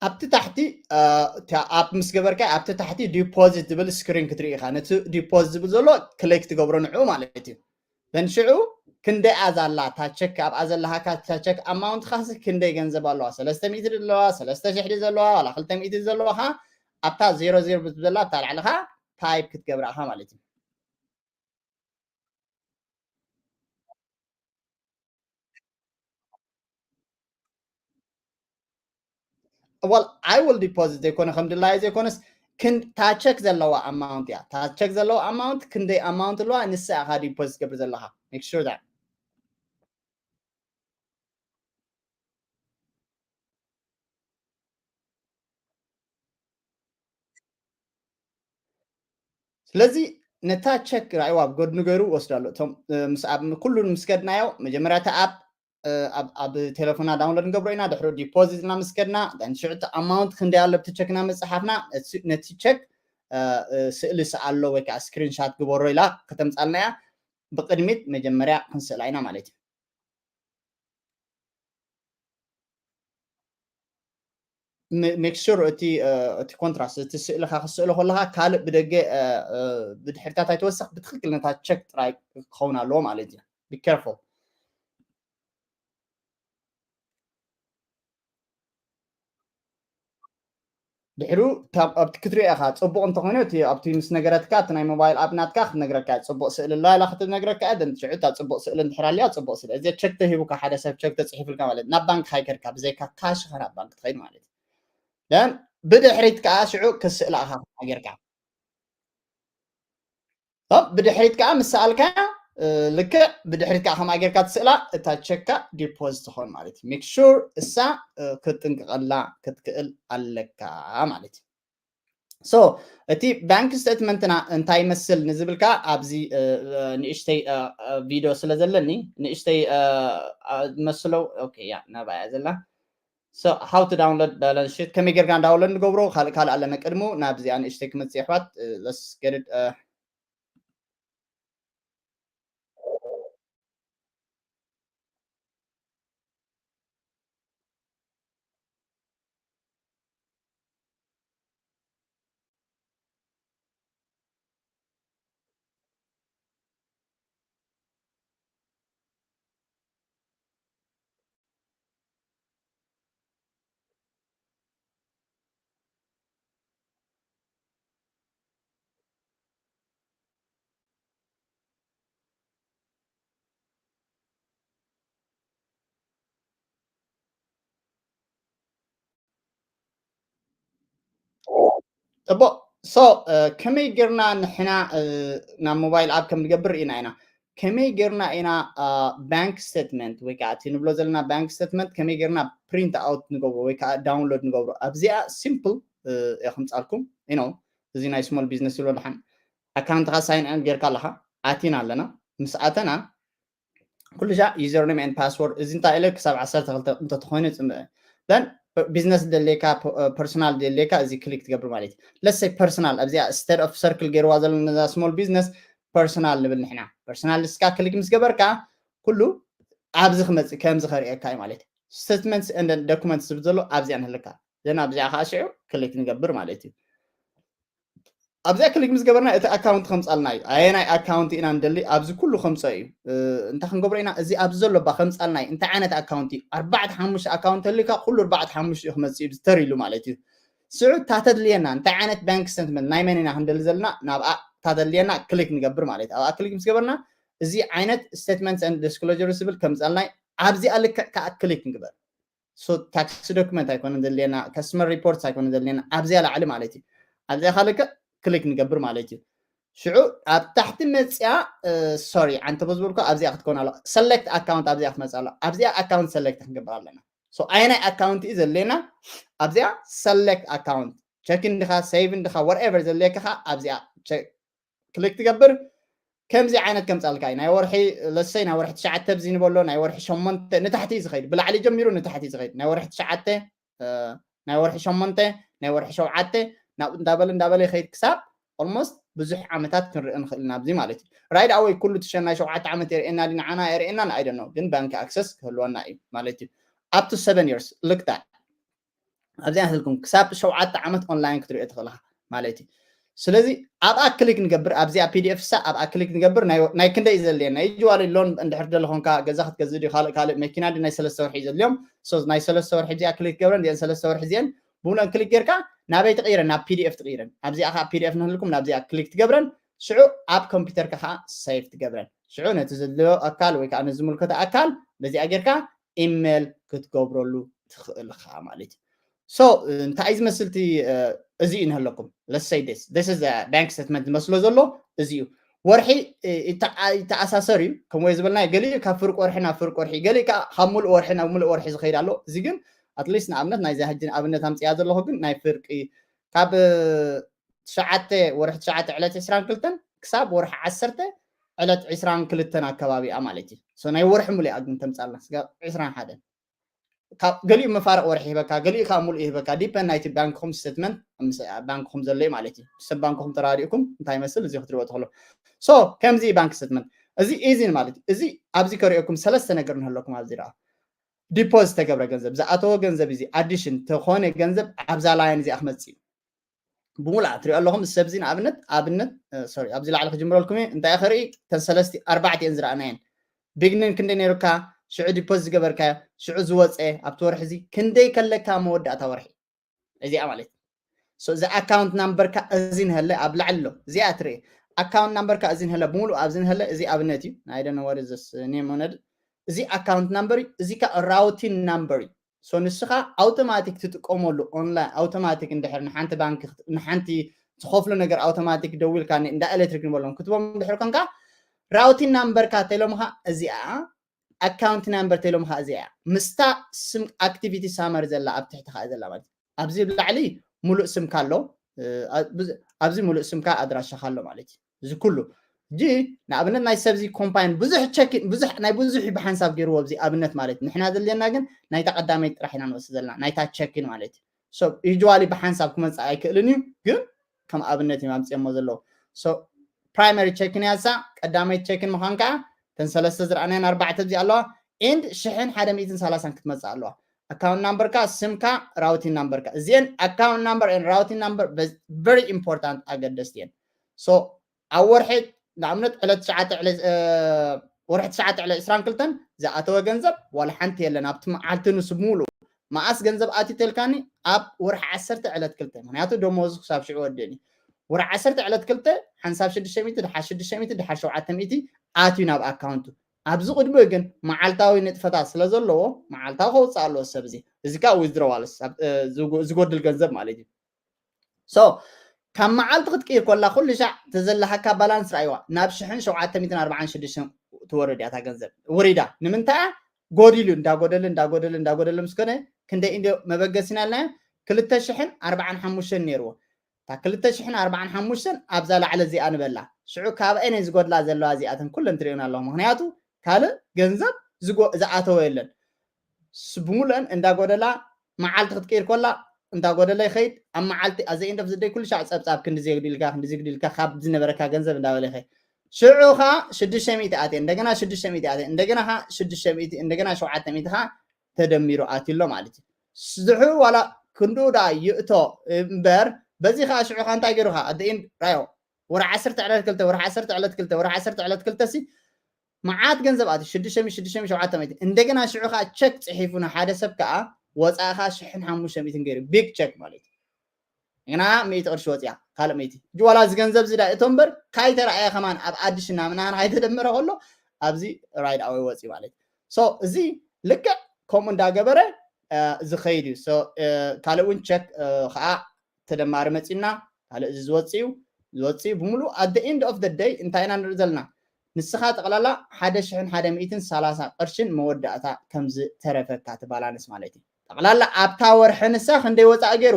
ኣብቲ ታሕቲ ኣፕ ምስ ገበርካ ኣብቲ ታሕቲ ዲፖዚት ዝብል ስክሪን ክትርኢ ኢኻ። ነቲ ዲፖዚት ዝብል ዘሎ ክሊክ ትገብሮ ንዕኡ ማለት እዩ። ዘን ሽዑ ክንደይ ኣዛ ኣላ ታቸክ ኣብኣ ዘለሃካ ታቸክ ኣማውንት ካሲ ክንደይ ገንዘብ ኣለዋ? ሰለስተ ሚእቲ ዘለዋ፣ ሰለስተ ሽሕ ዘለዋ፣ ዋላ ክልተ ሚእቲ ዘለዋ ከ ኣብታ ዜሮ ዜሮ ብትብዘላ ኣብታ ላዕሊ ከ ታይፕ ክትገብራ ኢኻ ማለት እዩ። Well, I will deposit ዘይኮነ ከም ድላየ ዘይኮነስ ክን ታቸክ ዘለዋ ኣማውንት እያ። ታቸክ ዘለዋ ኣማውንት ክንደይ ኣማውንት ኣለዋ ንሳ ኢኻ ዲፖዚት ገብር ዘለኻ። Make sure that ስለዚ ነታ ቸክ ራእይዋ ኣብ ጎድኒ ገይሩ ወስዳሉ። እቶም ምስ ኣብ ኩሉ ምስ ከድናዮ መጀመርያ እታ ኣፕ ኣብ ቴሌፎና ዳውንሎድ ንገብሮ ኢና። ድሕሪ ዲፖዚት እና ምስ ከድና ሽዑ እቲ ኣማውንት ክንደይ ኣሎ ኣብቲ ቸክና መፅሓፍና ነቲ ቸክ ስእሊ ስኣሎ ወይ ከዓ ስክሪንሻት ግበሮ ኢላ ከተምፃልና እያ። ብቅድሚት መጀመርያ ክንስእላ ኢና ማለት እዩ። ሜክ ሹር እቲ እቲ ኮንትራስት እቲ ስእልካ ክስእሎ ከለካ ካልእ ብደገ ብድሕሪታት ኣይተወሰክ ብትክክል ነታ ቸክ ጥራይ ክኸውን ኣለዎ ማለት እዩ። Be careful። ድሕሩ ኣብቲ ክትሪኦ ኢኻ ፅቡቕ እንተኾይኑ እቲ ኣብቲ ምስ ነገረትካ እቲ ናይ ሞባይል ኣፕ ናትካ ክትነግረካ እያ። ፅቡቕ ስእሊ ኣላ ኢላ ክትነግረካ እያ። ደን ሽዑ እታ ፅቡቕ ስእሊ እንድሕር ኣልያ ፅቡቕ ስእሊ እዚ ቸክ ተሂቡካ ሓደ ሰብ ቸክ ተፅሒፉልካ ማለት ናብ ባንክ ሃይከድካ ብዘይካ ካሽ ኢኻ ናብ ባንክ ትኸይድ ማለት እዩ። ደን ብድሕሪት ከዓ ሽዑ ክስእላ ኢኻ ጌርካ ብድሕሪት ከዓ ምስ ሰኣልካያ ልክዕ ብድሕሪት ከዓ ከምኣ ጌርካ ትስእላ እታ ቸካ ዲፖዝ ትኾን ማለት እዩ። ሜክ ሹር እሳ ክትጥንቅቐላ ክትክእል ኣለካ ማለት እዩ። So እቲ ባንክ ስቴትመንትና እንታይ ይመስል ንዝብልካ ኣብዚ ንእሽተይ ቪድዮ ስለ ዘለኒ ንእሽተይ መስለው ያ ናባያ ዘላ So how to download balance sheet ከመይ ጌርካ ዳውንሎድ ንገብሮ ካልእ ካልእ ኣለና ቅድሙ ናብዚኣ ንእሽተይ ክመፅእ ኣሕዋት let's get it ፅቡቅ so ከመይ ጌርና ንሕና ናብ ሞባይል ኣፕ ከም ንገብር ርኢና ኢና። ከመይ ጌርና ኢና ባንክ ስቴትመንት ወይ ከዓ እቲ ንብሎ ዘለና ባንክ ስቴትመንት ከመይ ጌርና ፕሪንት ኣውት ንገብሮ ወይ ከዓ ዳውንሎድ ንገብሮ ኣብዚኣ ሲምፕል እየ ከምፃልኩም ኢኖ እዚ ናይ ስሞል ቢዝነስ ይብሎ ድሓን ኣካውንትካ ሳይን ን ጌርካ ኣለካ ኣቲና ኣለና ምስ ኣተና ኩሉ ሻ username and password እዚ እንታይ ኢለ ክሳብ ዓሰርተ ክልተ እንተተኾይኑ ፅምእ then business ደልየካ personal ደልየካ እዚ click ትገብር ማለት እዩ። Let's say personal ኣብዚኣ state of circle ገይርዋ ዘሎ ነዛ small business personal ንብል ንሕና። Personal እስካ click ምስ ገበርካ ኩሉ ኣብዚ ክመፅእ ከምዚ ከርእየካ እዩ ማለት እዩ። Statements and documents ዝብል ዘሎ ኣብዚኣ ንህልካ then ኣብዚኣ ከዓ ሽዑ click ንገብር ማለት እዩ። ኣብዚኣ click ምስ ገበርና እቲ account ከምፃልና እዩ። ኣየናይ account ኢና ንደሊ ኣብዚ ኩሉ ከምፀ እዩ። እንታይ ክንገብሮ ኢና? እዚ ኣብዚ ዘሎ ባ ከምፃልና እዩ። እንታይ ዓይነት account እዩ? ኣርባዕተ ሓሙሽተ account ተልካ ኩሉ ኣርባዕተ ሓሙሽተ እዩ ክመፅእ እዩ ተር ኢሉ ማለት እዩ። ስዑ ታተድልየና እንታይ ዓይነት bank statement ናይ መን ኢና ክንደሊ ዘለና ናብኣ ታተድልየና click ንገብር ማለት እዩ። ኣብኣ click ምስ ገበርና እዚ ዓይነት statements and disclosure ዝብል ከምፃልና እዩ። ኣብዚኣ ልክዕ ከዓ click ንግበር። So tax document ኣይኮነን ዘድልየና፣ customer reports ኣይኮነን ዘድልየና፣ ኣብዚኣ ላዕሊ ማለት እዩ። ኣብዚኣ ካልከ click ንገብር ማለት እዩ። ሽዑ ኣብ ታሕቲ መፅያ sorry ዓንተ በዝበልኩ ኣብዚኣ ክትኮን ኣሎ select account ኣብዚኣ ክትመፅእ ኣሎ። ኣብዚኣ account select ክንገብር ኣለና። So ኣየናይ account እዩ ዘድልየና? ኣብዚኣ select account checking ድኻ saving ድኻ whatever ዘድልየካ ኣብዚኣ click ትገብር። ከምዚ ዓይነት ከምፃልካ እዩ ናይ ወርሒ ለሰይ ናይ ወርሒ ትሽዓተ ብዚ ንበሎ ናይ ወርሒ ሸሞንተ ንታሕቲ እዩ ዝኸይድ ብላዕሊ ጀሚሩ ንታሕቲ እዩ ዝኸይድ ናይ ወርሒ ትሽዓተ ናይ ወርሒ ሸሞንተ ናይ ወርሒ ሸውዓተ ናብኡ እንዳበለ እንዳበለ ይኸይድ ክሳብ almost ብዙሕ ዓመታት ክንርኢ ንኽእል ኢና ኣብዚ ማለት እዩ። Right away ኩሉ ትሸናይ ሸውዓተ ዓመት የርእየና ድንዓና የርእየና ንኣይደኖ ግን ባንክ access ክህልወና እዩ ማለት እዩ። Up to seven years look that ኣብዚኣ ክልኩም ክሳብ ሸውዓተ ዓመት online ክትሪኦ ትኽእልካ ማለት እዩ። ስለዚ ኣብኣ click ንገብር ኣብዚኣ pdf ሳ ኣብኣ click ንገብር ናይ ክንደይ ዘድልየና usually loan እንድሕር ደለኾንካ ገዛ ክትገዝእ ድዩ ካልእ ካልእ መኪና ድዩ ናይ ሰለስተ ወርሒ እዩ ዘድልዮም። So ናይ ሰለስተ ወርሒ እዚኣ click ገብረን እዚአን ሰለስተ ወርሒ እዚአን ብምሉአን click ጌርካ ናበይ ትቕይረን ናብ pdf ትቕይረን ኣብዚኣ ከዓ pdf ንህልኩም ናብዚኣ click ትገብረን ሽዑ ኣብ ኮምፒውተርካ ከዓ save ትገብረን ሽዑ ነቲ ዘድልዮ ኣካል ወይ ከዓ ነዝምልከቶ ኣካል በዚኣ ጌርካ ኢሜል ክትገብረሉ ትኽእል ኻ ማለት እዩ። So እንታይ ዝመስል እቲ እዚ እዩ ንህለኩም let's say this this is bank statement ዝመስሎ ዘሎ እዚ እዩ። ወርሒ ይተኣሳሰር እዩ ከምኡ ዝበልና ገሊኡ ካብ ፍርቂ ወርሒ ናብ ፍርቂ ወርሒ ገሊኡ ከዓ ካብ ሙሉእ ወርሒ ናብ ሙሉእ ወርሒ ዝኸይድ ኣሎ። እዚ ግን at least ንኣብነት ናይዚ ሕጂ ንኣብነት ኣምፅያ ዘለኹ ግን ናይ ፍርቂ ካብ ትሽዓተ ወርሒ ትሽዓተ ዕለት ዕስራን ክልተን ክሳብ ወርሒ ዓሰርተ ዕለት ዕስራን ክልተን ኣከባቢ እያ ማለት እዩ። So ናይ ወርሒ ሙሉእ እያ ግን ተምፃልና ስጋብ ዕስራን ሓደን ገሊኡ መፋርቕ ወርሒ ይህበካ ገሊኡ ከዓ ሙሉእ ይህበካ depend ናይቲ ባንክኹም statement ባንክኹም ዘሎ እዩ ማለት እዩ። ሰብ ባንክኹም ተራዲእኩም እንታይ ይመስል እዚ ክትሪኦ ትኽእሉ። So ከምዚ bank statement እዚ easy ማለት እዩ። እዚ ኣብዚ ከሪኦኩም ሰለስተ ነገር ንህለኩም ኣብዚ ደኣ deposit ተገብረ ገንዘብ ዝኣተወ ገንዘብ እዚ addition ተኾነ ገንዘብ ኣብዛ line እዚኣ ክመፅእ እዩ። ብሙሉኣ ትሪኦ ኣለኹም እዚ ሰብዚ ንኣብነት ኣብነት sorry ኣብዚ ላዕሊ ክጅምረልኩም እየ እንታይ ከርኢ ተን ሰለስቲ ኣርባዕተ እየን ዝረኣናየን beginning ክንደይ ነይሩካ ሽዑ deposit ዝገበርካዮ ሽዑ ዝወፀ ኣብቲ ወርሒ እዚ ክንደይ ከለካ መወዳእታ ወርሒ እዚኣ ማለት እዚ account number ካ እዚ ንሀለ ኣብ ላዕሊ ኣሎ እዚኣ ትርኢ account number ካ እዚ ንሀለ ብምሉእ ኣብዚ ንሀለ እዚ ኣብነት እዩ ናይ ደነ ወደ ዘስ ኔም ሆነድ እዚ account number እዩ እዚ ካ routing number እዩ so ንስኻ automatic ትጥቀመሉ online automatic እንድሕር ንሓንቲ ባንክ ንሓንቲ ዝኸፍሎ ነገር automatic ደዊልካ እንዳ ኤሌክትሪክ ንበሎም ክትቦም እንድሕር ኮንካ routing number ካ ተሎምኻ እዚኣ account number ተሎምኻ እዚኣ ምስታ ስም activity summary ዘላ ኣብ ትሕቲ ካ ዘላ ማለት ኣብዚ ብላዕሊ ሙሉእ ስምካ ኣሎ ኣብዚ ሙሉእ ስምካ ኣድራሻኻ ኣሎ ማለት እዩ እዚ ኩሉ እጂ ንኣብነት ናይ ሰብዚ ኮምፓይን ብዙሕ ቸኪን ብዙሕ ናይ ብዙሕ ብሓንሳብ ገይርዎ ኣብዚ ኣብነት ማለት ንሕና ዘድልየና ግን ናይታ ቀዳመይቲ ጥራሕ ኢና ንወስድ ዘለና ናይታ ቸኪን ማለት እዩ። So usually ብሓንሳብ ክመፅእ ኣይክእልን እዩ ግን ከም ኣብነት እዮም ኣምፅኦሞ ዘለዉ። So primary ቸኪን ያሳ ቀዳመይቲ ቸኪን ምዃን ከዓ ተን ሰለስተ ዝረኣናየን ኣርባዕተ እዚ ኣለዋ and ሽሕን ሓደ ሚእትን ሰላሳን ክትመፅእ ኣለዋ። Account number ካ ስምካ routing number ካ እዚአን account number and routing number very important ኣገደስቲ እየን። So ኣብ ወርሒ ንኣብነት ዕለት ትሽዓተ ወርሒ ትሽዓተ ዕለት ዕስራን ክልተን ዝኣተወ ገንዘብ ዋላ ሓንቲ የለን ኣብቲ መዓልቲ ንሱ ብምሉእ መኣስ ገንዘብ ኣትዩ ተልካኒ ኣብ ወርሒ ዓሰርተ ዕለት ክልተ ምክንያቱ ደሞዝ ክሳብ ሽዑ ወደኒ ወርሒ ዓሰርተ ዕለት ክልተ ሓንሳብ ሽዱሽተ ሚእቲ ድሓር ሽዱሽተ ሚእቲ ድሓር ሸውዓተ ሚእቲ ኣትዩ ናብ ኣካውንቱ ኣብዚ ቅድሚኡ ግን መዓልታዊ ንጥፈታት ስለ ዘለዎ መዓልታዊ ከውፅእ ኣለዎ ሰብ እዚ እዚ ከዓ withdrawals ዝጎድል ገንዘብ ማለት እዩ። So ካብ መዓልቲ ክትቅይር ኮላ ኩሉ ሻዕ ተዘለሃካ ባላንስ ራእይዋ ናብ ሽሕን ሸውዓተ ሚእትን ኣርባዓን ሽዱሽተን ትወርድ እያ እታ ገንዘብ ውሪዳ ንምንታይ ጎዲሉ እንዳጎደለ እንዳጎደለ እንዳጎደለ ምስ ኮነ ክንደይ እንዲ መበገሲ ኢና ኢልናዮ ክልተ ሽሕን ኣርባዓን ሓሙሽተን ነይርዎ እታ ክልተ ሽሕን ኣርባዓን ሓሙሽተን ኣብዛ ላዕለ እዚኣ ንበላ ሽዑ ካብአይ ናይ ዝጎድላ ዘለዋ እዚኣተን ኩለን ትሪኦን ኣለኹ ምክንያቱ ካልእ ገንዘብ ዝጎ- ዝኣተወ የለን። ስ- ብሙሉአን እንዳጎደላ መዓልቲ ክትቀይር ኮላ እንዳጎደለ ይኸይድ። ኣብ መዓልቲ ኣዘ ኤንድ ኦፍ ዘደይ ኩሉ ሻዕ ጸብጻብ ክንዲ ዘየጉዲልካ ክንዲ ዘየጉዲልካ ካብ ዝነበረካ ገንዘብ እንዳበለ ይኸይድ። ሽዑ ኸዓ ሽዱሽተ ሚእቲ ኣትየ፣ እንደገና ሽዱሽተ ሚእቲ ኣትየ፣ እንደገና ኸዓ ሽዱሽተ ሚእቲ፣ እንደገና ሸውዓተ ሚእቲ ኸዓ ተደሚሩ ኣትዩ ኣሎ ማለት እዩ። ዝሑ ዋላ ክንድኡ ደኣ ይእቶ እምበር፣ በዚ ኸዓ ሽዑ ኸዓ እንታይ ገይሩ ኸዓ ኣደ ኤንድ ራዮ ወርሒ ዓሰርተ ዕለት ክልተ ወርሒ ዓሰርተ ዕለት ክልተ ወርሒ ዓሰርተ ዕለት ክልተ ሲ መዓት ገንዘብ ኣትዩ ሽዱሽተ ሚእቲ ሽዱሽተ ሚእቲ ሸውዓተ ሚእቲ፣ እንደገና ሽዑ ኸዓ ቸክ ጽሒፉ ንሓደ ሰብ ከኣ ወጻእኻ ሽሕን ሓሙሽተ ሚእትን ገይሩ ቢግ ቸክ ማለት እዩ። ግና ሚእቲ ቅርሺ ወጽያ ካልእ ሚእቲ እጂ ዋላ እዚ ገንዘብ እዚ ዳ እቶ እምበር ካይተረኣየ ከማን ኣብ ኣዲሽና ምናምን ካይተደመረ ከሎ ኣብዚ ራይድ ኣወይ ወጽዩ ማለት እዩ። ሶ እዚ ልክዕ ከምኡ እንዳገበረ እ፣ ዝኸይድ እዩ። ሶ እ፣ ካልእ እውን ቸክ እ፣ ከዓ ተደማሪ መፂና ካልእ እዚ ዝወፅእ እዩ ዝወፅእ እዩ ብምሉእ at the end of the day እንታይ ኢና ንርኢ ዘለና ንስኻ ጠቕላላ ሓደ ሽሕን ሓደ ሚእትን ሰላሳ ቅርሽን መወዳእታ ከም ዝተረፈካ ትባላንስ ማለት እዩ። ጠቕላላ ኣብታ ወርሒ ንሳ ክንደይ ወፃእ ገይሩ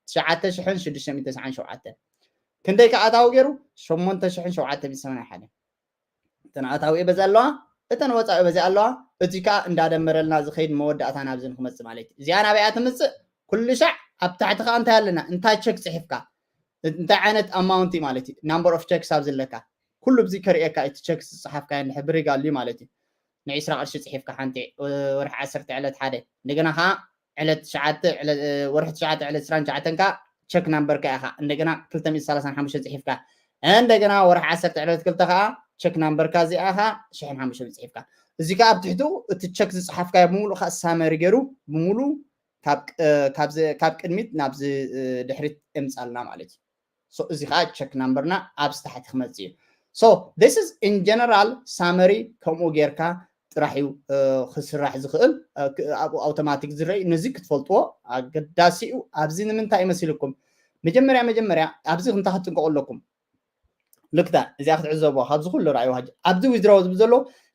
ትሽዓተ ሽሕን ሽዱሽተ ሚእትን ተስዓን ሸውዓተን ክንደይ ከኣታዊ ገይሩ ሸሞንተ ሽሕን ሸውዓተ ሚእትን ሰማንያን ሓደን እተን ኣታዊ በዚ ኣለዋ እተን ወፃኢ በዚ ኣለዋ። እዚ ከዓ እንዳደመረልና ዝኸይድ መወዳእታ ናብዚ ንክመፅእ ማለት እዩ። እዚኣ ናበይኣ ትምፅእ? ኩሉ ሻዕ ኣብ ታሕቲ ከዓ እንታይ ኣለና እንታይ ቸክ ፅሒፍካ እንታይ ዓይነት ኣማውንቲ ማለት እዩ number of checks ኣብ ዘለካ ኩሉ ብዚ ከርእየካ እቲ ቸክ ዝፅሓፍካ እንድሕር ብሪግ ኣልዩ ማለት እዩ። ንዒስራ ቅርሺ ፅሒፍካ ሓንቲ ወርሒ ዓሰርተ ዕለት ሓደ እንደገና ከዓ ዕለት ትሽዓተ ወርሒ ትሽዓተ ዕለት ዕስራን ትሽዓተን ከዓ ቸክ ናምበርካ ኢኻ እንደገና ክልተ ሚእቲ ሰላሳን ሓሙሽተን ፅሒፍካ እንደገና ወርሒ ዓሰርተ ዕለት ክልተ ከዓ ቸክ ናምበርካ እዚኣ ኢኻ ሽሕን ሓሙሽተን ፅሒፍካ እዚ ከዓ ኣብ ትሕቱ እቲ ቸክ ዝፅሓፍካዮ ብምሉእ ከዓ ሳመሪ ገይሩ ብምሉ ካብ ቅድሚት ናብዚ ድሕሪት እምፃልና ማለት እዩ። እዚ ከዓ ቸክ ናምበርና ኣብዚ ታሕቲ ክመፅእ እዩ። So this is in general ሳመሪ ከምኡ ጌርካ ጥራሕ እዩ ክስራሕ ዝኽእል ኣብኡ ኣውቶማቲክ ዝረይ ነዚ ክትፈልጥዎ ኣገዳሲ እዩ። ኣብዚ ንምንታይ ይመሲልኩም መጀመርያ መጀመርያ ኣብዚ ክንታ ክትጥንቀቁ ኣለኩም። ልክታ እዚኣ ክትዕዘቡ ካብዚ ኩሉ ራእዩ ኣብዚ ዊዝድራው ዝብል ዘሎ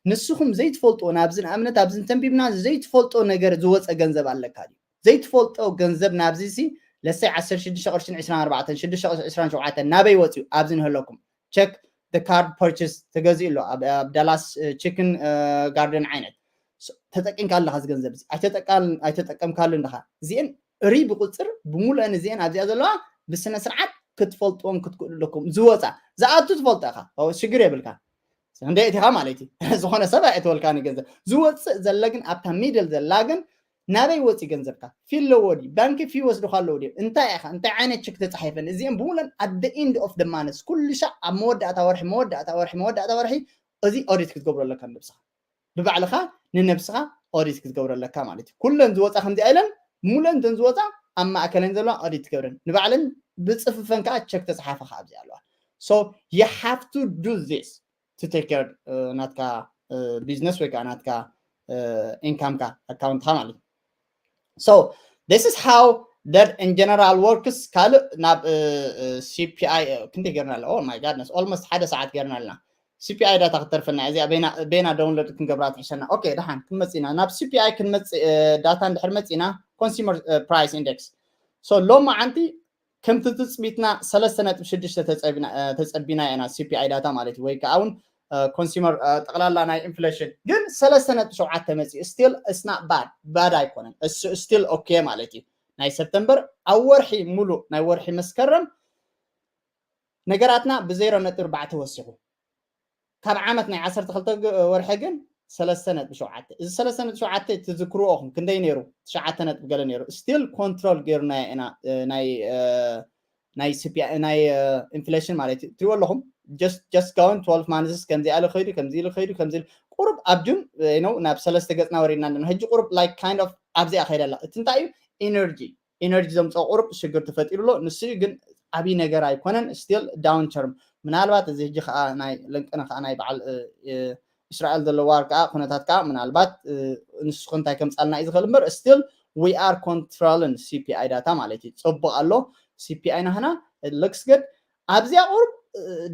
ንስኹም ዘይትፈልጥዎ ናብዚ ንኣብነት ኣብዚ ተንቢብና ዘይትፈልጦ ነገር ዝወፀ ገንዘብ ኣለካ ድዩ? ዘይትፈልጦ ገንዘብ ናብዚ ሲ ለሰይ ዓሰርተ ሽዱሽተ ቅርሽን ዕስራን ኣርባዕተን ሽዱሽተ ቅርሽን ዕስራን ሸውዓተን ናበይ ወፅዩ ኣብዚ ንህለኩም ቸክ the card purchase ተገዚኡ ኣሎ ኣብ ዳላስ ቺክን ጋርደን ዓይነት ተጠቂምካ ኣለካ እዚ ገንዘብ እዚ ኣይተጠቀምካሉ እንድካ እዚአን ሪ ብቁፅር ብምሉአን እዚአን ኣብዚኣ ዘለዋ ብስነ ስርዓት ክትፈልጥዎም ክትክእሉ ኣለኩም ዝወፃ ዝኣቱ ትፈልጦ ኢካ ሽግር የብልካ እንደ እቲኻ ማለት እዩ ዝኾነ ሰብ ኣይእተወልካ ገንዘብ ዝወፅእ ዘለ ግን ኣብታ ሚድል ዘላ ግን ናበይ ወፂ ገንዘብካ ፊ ኣለዎ ድዩ ባንኪ ፊ ወስድካ ኣለዎ ድዩ እንታይ ኢኻ እንታይ ዓይነት ችክ ተፃሒፈን እዚኦም ብምለን at the end of the month ኩሉ ሻዕ ኣብ መወዳእታ ወርሒ መወዳእታ ወርሒ መወዳእታ ወርሒ እዚ ኦዲት ክትገብሮ ኣለካ ንነብስኻ ብባዕልኻ ንነብስኻ ኦዲት ክትገብሮ ኣለካ ማለት እዩ ኩለን ዝወፃ ከምዚ ኣይለን ሙለን እተን ዝወፃ ኣብ ማእከለን ዘለዋ ኦዲት ትገብረን ንባዕለን ብፅፍፈን ከዓ ቸክ ተፅሓፈ ከዓ ኣብዚ ኣለዋ so you have to do this to take care ናትካ ቢዝነስ ወይ ከዓ ናትካ ኢንካምካ ኣካውንትካ ማለት እዩ so this is how that in general works ካልእ ናብ CPI ክንደይ ገርና ኣለ my goodness almost ሓደ ሰዓት ገርና ኣለና CPI data ክትተርፈና እዚኣ ቤና download ክንገብራ ትሕሸና okay ደሓን ክንመፅእ ኢና ናብ CPI ክንመፅእ data እንድሕር መፅእና consumer price index so ሎማዓንቲ ከምቲ ትፅቢትና ሰለስተ ነጥቢ ሽዱሽተ ተፀቢና ኢና CPI data ማለት እዩ ወይ ከዓ እውን consumer ጠቕላላ ናይ inflation ግን ሰለስተ ነጥቢ ሸውዓተ መፂኡ still it's not bad bad ኣይኮነን still okay ማለት እዩ ናይ ሰፕተምበር ኣብ ወርሒ ሙሉእ ናይ ወርሒ መስከረም ነገራትና ብዜሮ ነጥቢ ኣርባዕተ ወሲኹ ካብ ዓመት ናይ ዓሰርተ ክልተ ወርሒ ግን ሰለስተ ነጥቢ ሸውዓተ እዚ ሰለስተ ነጥቢ ሸውዓተ ትዝክርዎ ኹም ክንደይ ነይሩ ትሽዓተ ነጥቢ ገለ ነይሩ still control ገይሩና ኢና ናይ ናይ CPI ናይ inflation ማለት እዩ ትሪዎ ኣለኹም just just going twelve months ከምዚ ኣለ ከይዱ ከምዚ ኢሉ ከይዱ ከምዚ ቁሩብ ኣብ ጁን ነው ናብ ሰለስተ ገጽና ወሪድና ኣለና ሕጂ ቁሩብ like kind of ኣብዚኣ ከይደላ እቲ እንታይ እዩ energy energy ዘምፅኦ ቁሩብ ሽግር ተፈጢሩ ኣሎ ንሱ ግን ዓብይ ነገር ኣይኮነን still down term ምናልባት እዚ ሕጂ ከዓ ናይ ለንቅነ ከዓ ናይ በዓል እስራኤል ዘለዋ ከዓ ኩነታት ከዓ ምናልባት ንስኹ እንታይ ከምፃልና እዩ ዝኽእል እምበር still we are controlling CPI data ማለት እዩ ፅቡቅ ኣሎ CPI ናህና looks good ኣብዚኣ ቁሩብ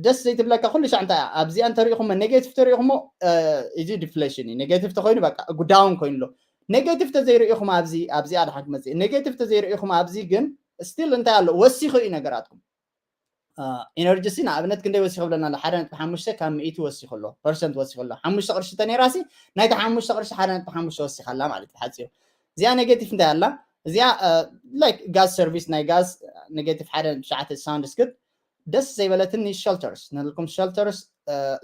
ደስ ዘይትብለካ ኩሉ ሻዕ እንታይ ኣብዚኣ እንተሪኢኹሞ negative ተሪኢኹሞ እዚ deflation እዩ negative ተኮይኑ በቃ down ኮይኑ ኣሎ negative ተዘይርኢኹም ኣብዚ ኣብዚኣ ድሓን ክመፅእ negative ተዘይርኢኹም ኣብዚ ግን still እንታይ ኣሎ ወሲኹ እዩ ነገራትኩም energy ሲ ንኣብነት ክንደይ ወሲኹ ብለና ኣሎ ሓደ ነጥቢ ሓሙሽተ ካብ ሚእቲ ወሲኹ ኣሎ ፐርሰንት ወሲኹ ኣሎ ሓሙሽተ ቅርሺ ተነይራሲ ናይቲ ሓሙሽተ ቅርሺ ሓደ ነጥቢ ሓሙሽተ ወሲኻ ኣላ ማለት እዩ ሓፂሩ እዚኣ negative እንታይ ኣላ እዚኣ like gas service ናይ gas negative ሓደ ነጥቢ ትሽዓተ sounds good ደስ ዘይበለትኒ shelters ንልኩም shelters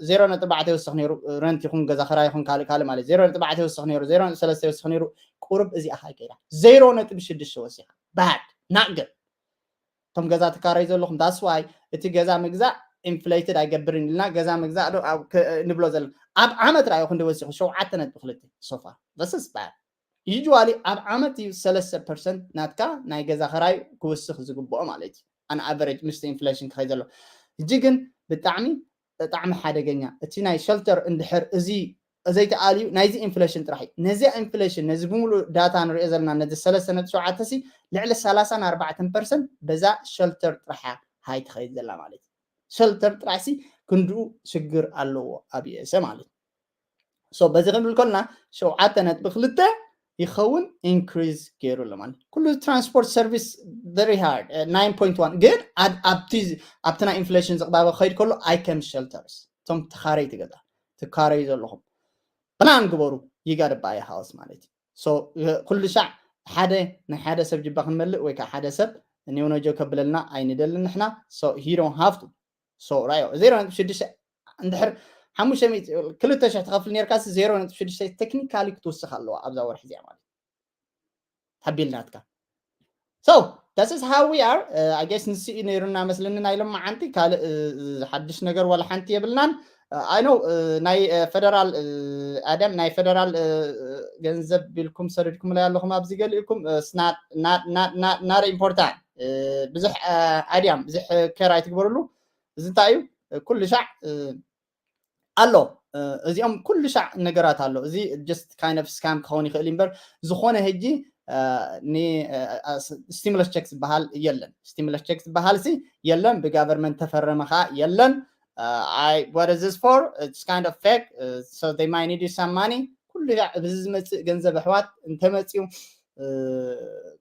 ዜሮ ነጥቢ ኣርባዕተ ይወስኽ ነይሩ rent ይኹን ገዛ ኸራይ ይኹን ካልእ ካልእ ማለት ዜሮ ነጥቢ ኣርባዕተ ይወስኽ ነይሩ ዜሮ ነጥቢ ሰለስተ ይወስኽ ነይሩ ቁርብ እዚኣ ኸይከይዳ ዜሮ ነጥቢ ሽዱሽተ ወሲኻ bad not good እቶም ገዛ ትካረዩ ዘለኹም that's why እቲ ገዛ ምግዛእ inflated ኣይገብርን ኢልና ገዛ ምግዛእ ዶ ንብሎ ዘለና ኣብ ዓመት ራእዩ ክንዲ ወሲኹ ሸውዓተ ነጥቢ ክልተ so far this is bad usually ኣብ ዓመት እዩ ሰለስተ ፐርሰንት ናትካ ናይ ገዛ ኸራይ ክውስኽ ዝግብኦ ማለት እዩ an average ምስቲ inflation ክኸይ ዘሎ እጂ ግን ብጣዕሚ ብጣዕሚ ሓደገኛ እቲ ናይ shelter እንድሕር እዚ ዘይተኣልዩ ናይዚ inflation ጥራሕ እዩ ነዚኣ inflation ነዚ ብምሉእ data ንሪኦ ዘለና ነዚ ሰለስተ ነጥቢ ሸውዓተ ሲ ልዕሊ ሰላሳ ኣርባዕተ ፐርሰንት በዛ shelter ጥራሕ ሃይ ትኸይድ ዘላ ማለት እዩ shelter ጥራሕ ሲ ክንድኡ ሽግር ኣለዎ ኣብ USA ማለት እዩ so በዚ ክንብል ከልና ሸውዓተ ነጥቢ ክልተ ይኸውን increase ገይሩ ኣሎ ማለት ኩሉ transport service very hard nine point one ግን ኣብቲ ናይ inflation ዝቕባበ ክኸይድ ከሎ ኣይከም shelters እቶም ተኻረይቲ ገዛ ትካረዩ ዘለኹም plan ግበሩ you gotta buy a house ማለት እዩ ኩሉ ሻዕ ሓደ ናይ ሓደ ሰብ ጅባ ክንመልእ ወይ ከዓ ሓደ ሰብ ኔውነጆ ከብለልና ኣይንደልን ንሕና so he don't have to so right ዜሮ ነጥቢ ሽዱሽተ እንድሕር ሓሙሽተ ክልተ ሽሕ ትኸፍል ነርካ ዜሮ ነጥቢ ሽዱሽተ technically ክትውስኽ ኣለዋ ኣብዛ ወርሒ እዚኣ ማለት ተቢልናትካ so this is how we are I guess ንስ እዩ ነይሩና መስለኒ ናይ ሎማዓንቲ ካልእ ሓድሽ ነገር ዋላ ሓንቲ የብልናን I know ናይ federal ኣድያም ናይ federal ገንዘብ ቢልኩም ሰሪድኩምለይ ኣለኹም ኣብዚ ገሊእኩም not important ብዙሕ ኣድያም ብዙሕ care ኣይትግበርሉ እዚ እንታይ እዩ ኩሉ ሻዕ ኣሎ እዚኦም ኩሉ ሻዕ ነገራት ኣሎ እዚ just kind of scam ክኸውን ይኽእል እምበር ዝኾነ ሕጂ stimulus check ዝበሃል የለን stimulus check ዝበሃል ሲ የለን ብጋቨርመንት ተፈረመ ከዓ የለን I what is this for it's kind of fake so they might need some money ኩሉ ሻዕ ብዚ ዝመፅእ ገንዘብ ኣሕዋት እንተመፅኡ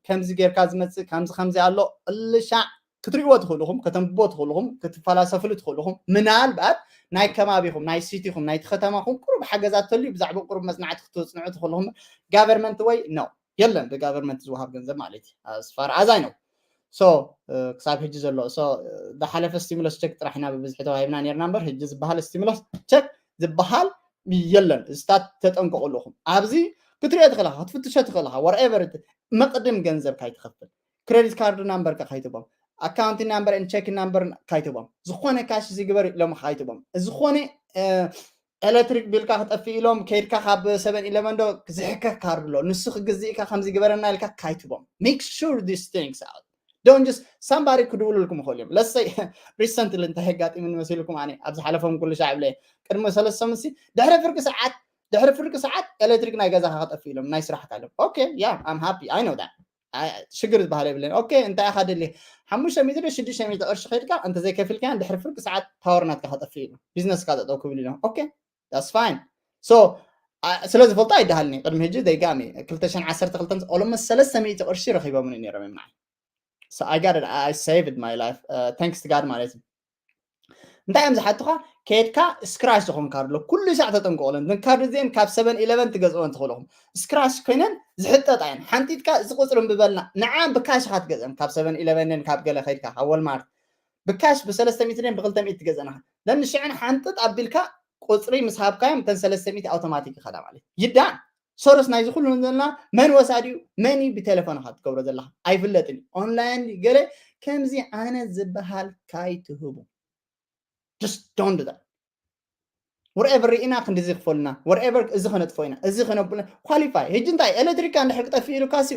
ከምዚ ጌርካ ዝመፅእ ከምዚ ከምዚ ኣሎ እልሻዕ ክትሪእዎ ትኽእልኹም ከተንብቦ ትኽእልኹም ክትፈላሰፍሉ ትኽእልኹም ምናልባት ናይ ከባቢኹም ናይ ሲቲኹም ናይቲ ከተማኹም ቁሩብ ሓገዛት ተልዩ ብዛዕባ ቁሩብ መፅናዕቲ ክትፅንዑ ትኽእልኹም ጋቨርመንት ወይ ነው የለን ብጋቨርመንት ዝወሃብ ገንዘብ ማለት እዩ as far as I know so ክሳብ ሕጂ ዘሎ ዝሓለፈ stimulus check ጥራሕ ኢና ብብዝሒ ተዋሂብና ነርና እምበር ሕጂ ዝበሃል stimulus check ዝበሃል የለን ስታት ተጠንቀቑ ኣለኹም ኣብዚ ክትሪኦ ትኽእልኻ ክትፍትሾ ትኽእልኻ whatever መቕድም ገንዘብ ካይትኸፍል credit card number ካ ካይትቦም account number and check number ካይትቦም ዝኾነ ካሽ ዝግበር ኢሎም ካይትቦም ዝኾነ electric bill ካ ክጠፍእ ኢሎም ከይድካ ካብ seven eleven ዶ ዝሕከክ card ኣሎ ንሱ ክግዝእካ ከምዚ ግበረና ኢልካ ካይትቦም make sure these things out don't just somebody ክድውሉልኩም ይኽእሉ እዮም let's say recently እንታይ ኣጋጢሙኒ መሲልኩም ኣነ ኣብ ዝሓለፈም ኩሉ ሻዕ ብለ ቅድሚ ሰለስተ ሰሙን ሲ ድሕሪ ፍርቂ ሰዓት ድሕሪ ፍርቂ ሰዓት electric ናይ ገዛኻ ክጠፍእ ኢሎም ናይ ስራሕ ካሎም okay yeah I'm happy I know that ሽግር ዝበሃል የብለን okay እንታይ ኢኻ ደሊ ሓሙሽተ ሚእቲ ዶ ሽዱሽተ ሚእቲ ቅርሺ ከይድካ እንተዘይከፊልካያን ድሕሪ ፍርቂ ሰዓት power ናትካ ክጠፍእ ኢሉ business ካ ጠጠው ክብል ኢሎም okay that's fine so ስለ ዝፈልጦ ኣይደሃልኒ ቅድሚ ሕጂ ደይጋሚ ክልተ ሽሕን ዓሰርተ ክልተን almost ሰለስተ ሚእቲ ቅርሺ ረኺቦምኒ ነይሮም እዮም ንዓይ so I got it I saved my life thanks to God ማለት እዩ እንታይ እዮም ዝሓቱኻ ከየድካ scratch ዝኾን card ኣሎ ኩሉ ሻዕ ተጠንቀቑለን እዘን card እዚአን ካብ seven eleven ትገዝእወን ትኽእልኹም scratch ኮይነን ዝሕጠጣ እየን ሓንጢጥካ እዚ ቁፅሪ ምበልና ንዓ ብካሽ ኢኻ ትገዝአን ካብ seven eleven ካብ ገለ ከይድካ ካብ Walmart ብካሽ ብሰለስተ ሚእቲ ድን ብክልተ ሚእቲ ትገዝአን ኢኻ then ንሽዕን ሓንጥጥ ኣቢልካ ቁፅሪ ምስ ሃብካዮም እተን ሰለስተ ሚእቲ automatic ይኸዳ ማለት ይዳን ሶርስ ናይዚ ኩሉ ዘለና መን ወሳዲኡ መን እዩ ብቴሌፎንካ ትገብሮ ዘለካ ኣይፍለጥን እዩ online ገለ ከምዚ ዓይነት ዝበሃል ካይትህቡ just don't do that whatever ርኢና ክንዲዚ ክፈሉና whatever እዚ ከነጥፎ ኢና እዚ ከነብሎ qualify ሕጂ እንታይ electric ካ እንድሕር ክጠፍእ ኢሉካ ሲ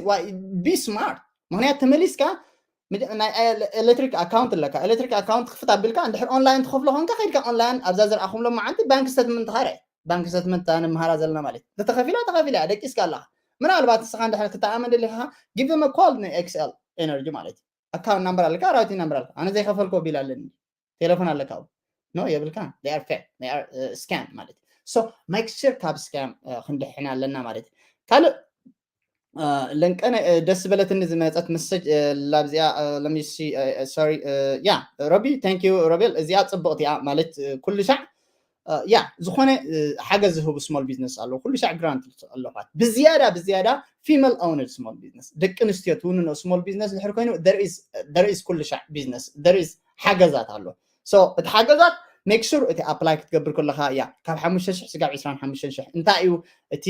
be smart ምክንያት ተመሊስካ ናይ electric account ኣለካ electric account ክፍት ኣቢልካ እንድሕር online ትኸፍሎ ኮንካ ከይድካ online ኣብዛ ዝረኣኹምሎ መዓንቲ bank statement ካ ርእ bank statement ታ ንምሃራ ዘለና ማለት እዩ ተተኸፊላ ተኸፊላ ደቂስካ ኣለካ ምናልባት ንስኻ እንድሕር ክትኣመን ደሊኻ give them a call ን XL energy ማለት እዩ account number ኣለካ routing number ኣለካ ኣነ ዘይከፈልኮ ቢል ኣለኒ ቴሌፎን ኣለካ no የብልካ they are fake they are scam ማለት እዩ so make sure ካብ scam ክንድሕን ኣለና ማለት እዩ ካልእ ለንቀነ ደስ በለትኒ ዝመፀት መሰጅ ላብዚኣ ለሚሲ ሶሪ ያ ሮቢ ታንክ ዩ ሮቤል እዚኣ ፅብቕቲ እያ ማለት ኩሉ ሻዕ ያ ዝኾነ ሓገዝ ዝህቡ small business ኣለዉ ኩሉ ሻዕ grant ኣለኳት ብዝያዳ ብዝያዳ female owned small business ደቂ ኣንስትዮ ትውንኖ small business ድሕር ኮይኑ there is ኩሉ ሻዕ business there is ሓገዛት ኣሎ so እቲ ሓገዛት make sure እቲ apply ክትገብር ከለካ ያ ካብ ሓሙሽተ ሽሕ ስጋብ ዕስራን ሓሙሽተን ሽሕ እንታይ እዩ እቲ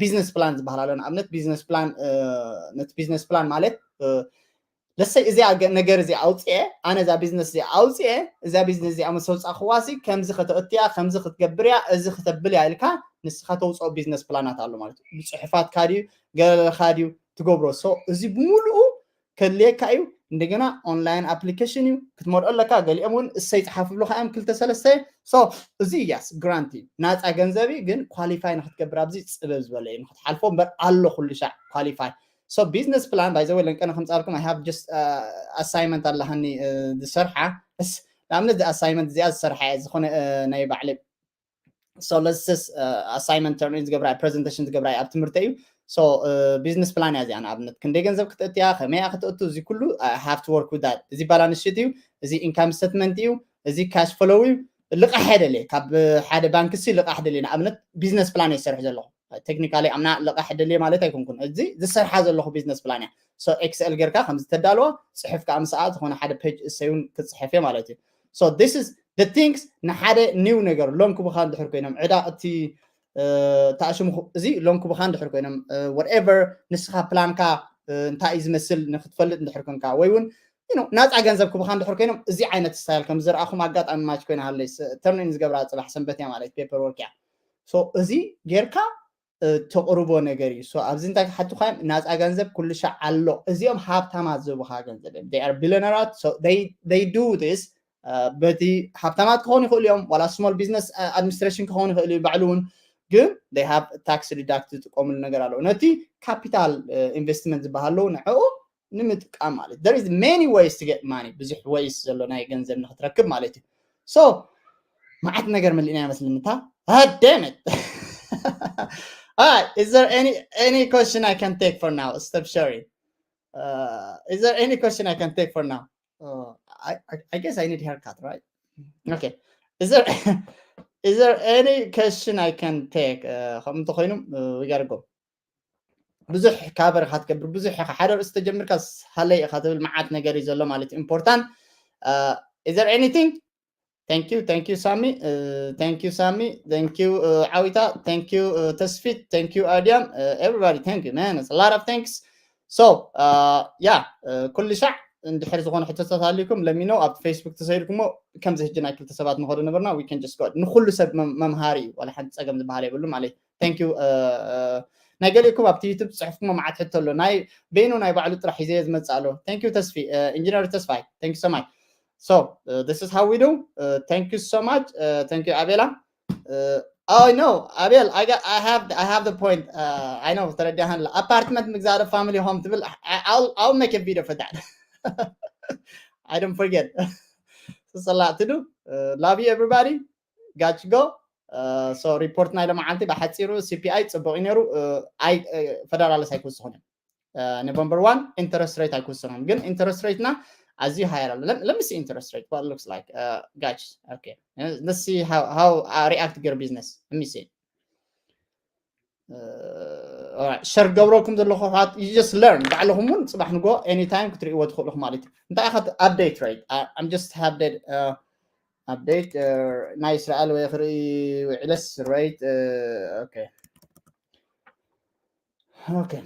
business plan ዝበሃል ኣሎ ንኣብነት business plan ነቲ business plan ማለት ለሰይ እዚኣ ነገር እዚ ኣውፅኤ ኣነ እዛ business እዚ ኣውፅኤ እዛ business እዚኣ ምስ ኣውፃእክዋሲ ከምዚ ከተእትያ ከምዚ ክትገብር እያ እዚ ክተብል እያ ኢልካ ንስኻ ተውፅኦ business plan ኣት ኣሎ ማለት እዩ ብፅሑፋትካ ድዩ ገለካ ድዩ ትገብሮ so እዚ ብምሉኡ ከድልየካ እዩ እንደገና online application እዩ ክትመርኦ ኣለካ ገሊኦም እውን እሰይ ፀሓፍ ብሎካ እዮም ክልተ ሰለስተ so እዚ yes grant እዩ ናፃ ገንዘብ እዩ ግን qualify ንክትገብር ኣብዚ ፅብብ ዝበለ እዩ ንክትሓልፎ እምበር ኣሎ ኩሉ ሻዕ qualify so business plan by the way ለንቀነ ከምፃልኩም I have just assignment ኣለሃኒ ዝሰርሓ ንኣብነት እዚ assignment እዚኣ ዝሰርሓ እያ ዝኾነ ናይ ባዕለ so let's just assignment turn in ዝገብራ presentation ዝገብራ ኣብ ትምህርቲ እዩ so business plan እያ እዚኣ ንኣብነት ክንደይ ገንዘብ ክትእትያ ከመይ ክትእቱ እዚ ኩሉ have to work with that እዚ balance sheet እዩ እዚ income statement እዩ እዚ cash flow እዩ ልቃሕ ደልየ ካብ ሓደ ባንክ ሲ ልቃሕ ደልየ ንኣብነት business plan እየ ዝሰርሕ ዘለኹ technically ኣምና ልቃሕ ደልየ ማለት ኣይኮንኩን እዚ ዝሰርሓ ዘለኹ business plan እያ so excel ጌርካ ከምዚ ተዳልዎ ፅሕፍ ከዓ ምስኣ ዝኾነ ሓደ page እሰይውን ክፅሕፍ እየ ማለት እዩ so this is the things ንሓደ new ነገር ሎም ክቡካ እንድሕር ኮይኖም ዕዳ እቲ ተኣሽሙ እዚ ሎም ክቡካ እንድሕር ኮይኖም whatever ንስኻ plan ካ እንታይ እዩ ዝመስል ንክትፈልጥ እንድሕር ኮንካ ወይ እውን ናፃ ገንዘብ ክቡካ እንድሕር ኮይኖም እዚ ዓይነት style ከም ዝረኣኹም ኣጋጣሚ ማች ኮይና ሃለይ turn in ዝገብራ ፅባሕ ሰንበት እያ ማለት paper work እያ so እዚ ጌርካ ተቕርቦ ነገር እዩ so ኣብዚ እንታይ ክሓትኳ እዮም ናፃ ገንዘብ ኩሉ ሻዕ ኣሎ እዚኦም ሃብታማት ዝህቡካ ገንዘብ እዮም they are billionaires so they do this በቲ ሃብታማት ክኾኑ ይኽእሉ እዮም ዋላ small business administration ክኾኑ ይኽእሉ እዩ ባዕሉ እውን ግን they have tax deduct ዝጥቀምሉ ነገር ኣለዉ ነቲ capital investment ዝበሃሉ ንዕኡ ንምጥቃም ማለት there is many ways to get money ብዙሕ ways ዘሎ ናይ ገንዘብ ንክትረክብ ማለት እዩ so መዓት ነገር መሊእና ይመስልኒ እታ damn it Alright, is there any any question I can take for now? Stop sharing. Uh, is there any question I can take for now? Uh, I, I I guess I need haircut, right? Okay. Is there is there any question I can take? Uh, ከምኡ እንተኮይኑ uh, we gotta go. ብዙሕ ካቨር ኢካ ትገብር ብዙሕ ኢካ ሓደ ርእሲ ተጀምርካ ሃለይ ኢካ ትብል መዓት ነገር እዩ ዘሎ ማለት important. Uh, is there anything? Thank you, thank you, Sami. Uh, thank you, Sami. Thank you, uh, Awita. Thank you, uh, Tasfit. Thank you, Adiam. Uh, everybody, thank you, man. It's a lot of thanks. So, uh, yeah, uh, ኩሉ ሻዕ እንድሕር ዝኾነ ሕቶታት ሃልዩኩም ለሚኖ ኣብ ፌስቡክ ተሰይድኩሞ ከምዚ ሕጂ ናይ ክልተ ሰባት ንኸዶ ነበርና we can just go ንኩሉ ሰብ መምሃሪ እዩ ዋላ ሓንቲ ፀገም ዝበሃል የብሉ ማለት thank you ናይ ገሊእኩም ኣብቲ ዩቱብ ፅሑፍኩም መዓት ሕቶ ኣሎ ናይ በይኑ ናይ ባዕሉ ጥራሕ ሒዘ ዝመፅእ ኣሎ thank you ተስፊ ኢንጂነር ተስፋይ thank you so much so uh, this is how we do uh, thank you so much uh, thank you Abela uh, oh no Abel I got I have I have the point uh, I know ተረዳሃን apartment ምግዛእ family home ትብል I'll I'll make a video for that I don't forget so a lot to do uh, love you everybody got to go uh, so report ናይ ለመዓልቲ ብሓፂሩ CPI ፅቡቅ እዩ ነሩ ኣይ ፈደራልስ ኣይክውስኹን እዮም November one interest rate ኣይክውስኖም ግን interest rate ና ኣዝዩ higher ኣሎ let me see interest rate what looks like uh, guys okay let's see how how uh, react your business let me see ሸር ገብረኩም ዘለኹ ሓት you just learn ባዕልኹም እውን ፅባሕ ንጎ anytime ክትርእይዎ ትኽእሉ ማለት እዩ እንታይ ኢኻ update rate I'm just update uh, update uh, ናይ እስራኤል ወይ ክርኢ ውዕለስ rate uh, okay okay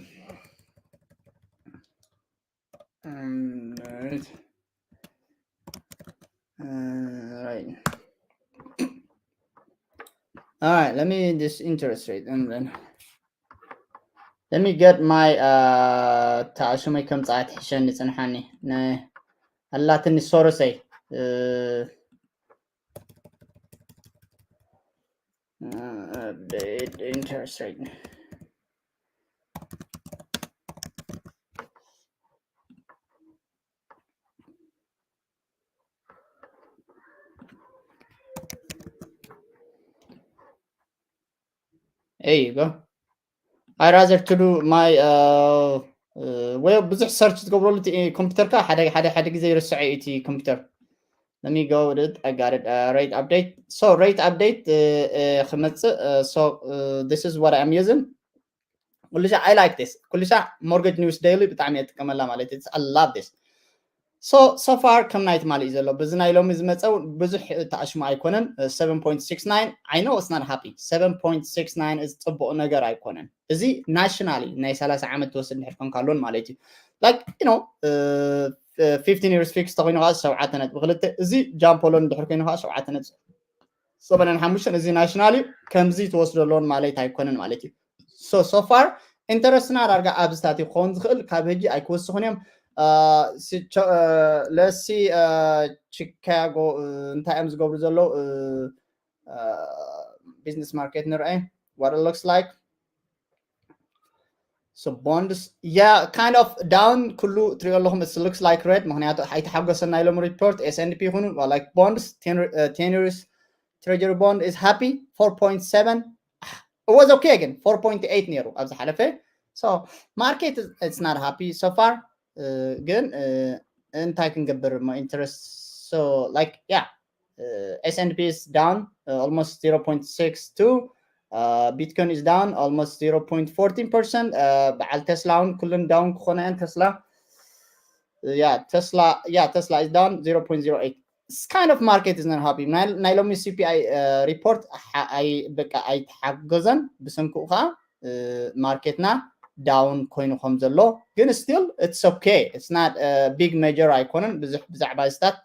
um, right. Uh, right. All right, let me this interest rate and then let me get my uh ታሽመይ ከም ጻት ሕሸን ጽንሓኒ ነ ኣላትኒ ሶርሰይ uh uh, the interest rate There you go. I rather to do my uh, uh, ወይ ብዙሕ search ትገብረሉ እቲ ኮምፒውተርካ ሓደ ሓደ ሓደ ግዜ ይርስዖ እዩ እቲ ኮምፒውተር። Let me go with it. I got it. Uh, rate update. So rate update uh, uh, ክመጽእ uh, so uh, this is what I'm using. ኩሉ ሻዕ I like this. ኩሉ ሻዕ Mortgage News Daily ብጣዕሚ እየ እጥቀመላ ማለት እዩ። I love this. So so far ከም ናይ ትማሊ እዩ ዘሎ። በዚ ናይ ሎሚ ዝመጸ እውን ብዙሕ ተኣሽሙ ኣይኮነን። Uh, seven point six nine. I know it's not happy. Seven point six nine is ጽቡቕ ነገር ኣይኮነን። እዚ ናሽናሊ ናይ ሰላሳ ዓመት ትወስድ እንድሕር ኮንካ ሎን ማለት እዩ። Like you know uh, fifteen years fix ተኮይኑ ከዓ ሸውዓተ ነጥቢ ክልተ። እዚ ጃምፖ ሎን እንድሕር ኮይኑ ከዓ ሸውዓተ ነጥቢ ሰማንያን ሓሙሽተን። እዚ ናሽናሊ ከምዚ ትወስዶ ሎን ማለት ኣይኮነን ማለት እዩ። So so far ኢንተረስትና ዳርጋ ኣብዝታት ክኸውን ዝኽእል ካብ ሕጂ ኣይክወስኹን እዮም። ለሲ ቺካጎ እንታይ እዮም ዝገብሩ ዘለዉ? Business market ንርአይ what it looks like. So bonds, yeah, kind of down. ኩሉ ትሪኦ ኣለኹም it looks like red ምክንያቱ ኣይተሓጎሰን ናይ ሎም ሪፖርት። S and P ይኹኑ like bonds, ten years treasury bond is happy. Four point seven. It was okay ግን four point eight ነይሩ ኣብ ዝሓለፈ። So market it's not happy so far. ግን እንታይ ክንገብር እሞ interest? So like yeah, S and P is down uh, almost zero point six two. Uh, Bitcoin is down almost zero point fourteen percent. Uh, በዓል ቴስላ እውን ኩለን down ክኾና እየን። ቴስላ yeah Tesla yeah Tesla is down zero point zero eight. It's kind of market is not happy. ናይ ሎሚ C P I report በቃ ኣይተሓገዘን። ብሰንክኡ ከዓ ማርኬትና down ኮይኑ ከም ዘሎ ግን still it's okay. It's not big major ኣይኮነን። ብዙሕ ብዛዕባ ስታት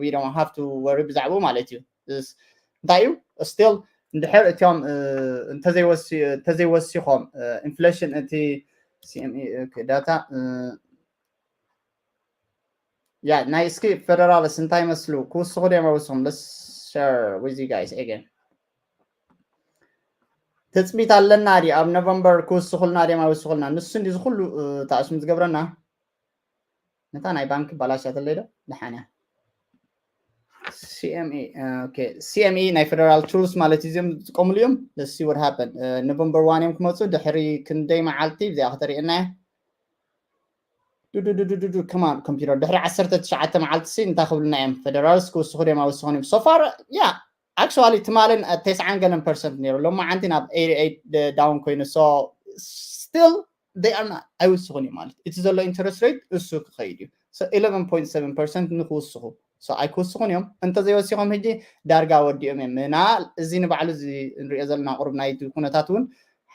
we don't have to worry ብዛዕባኡ ማለት እዩ። እንታይ እዩ still እንድሕር እቲኦም እንተዘይወሲኾም ኢንፍሌሽን እቲ C M E data yeah ናይ እስኪ ፌደራልስ እንታይ መስሉ ክውስኹ ድዮም ኣይወስኹም? Let's share with you guys again. ትፅቢት ኣለና ድዩ ኣብ ኖቨምበር ክውስኹልና ድዮም ኣይወስኹልና? ንሱ እንዲ ዝኩሉ ተኣስሙ ዝገብረና ነታ ናይ ባንክ ባላሻተለይ ዶ ድሓን እያ። C M E okay C M E ናይ ፌደራል ቱልስ ማለት እዩ እዚኦም ዝጥቀምሉ እዮም። Let's see what happen. ኖቨምበር ዋን እዮም ክመፁ ድሕሪ ክንደይ መዓልቲ እዚኣ ከተርእየና እያ። ዱዱዱዱዱ ከማን ኮምፒውተር ድሕሪ ዓሰርተ ትሽዓተ መዓልቲ ሲ እንታይ ክብልና እዮም? ፌደራልስ ክውስኹ ድዮም ኣይወስኹን እዮም? So far yeah actually ትማልን ተስዓን ገለን ፐርሰንት ነይሩ። ሎማዓንቲ ናብ eighty eight down ኮይኑ so still they are not ኣይውስኹን እዩ ማለት እቲ ዘሎ interest rate እሱ ክኸይድ እዩ። So eleven point seven percent ንክውስኹ so ኣይክውስኹን እዮም። እንተዘይወሲኾም ሕጂ ዳርጋ ወዲኦም እዮም። እና እዚ ንባዕሉ እዚ ንሪኦ ዘለና ቁሩብ ናይቲ ኩነታት እውን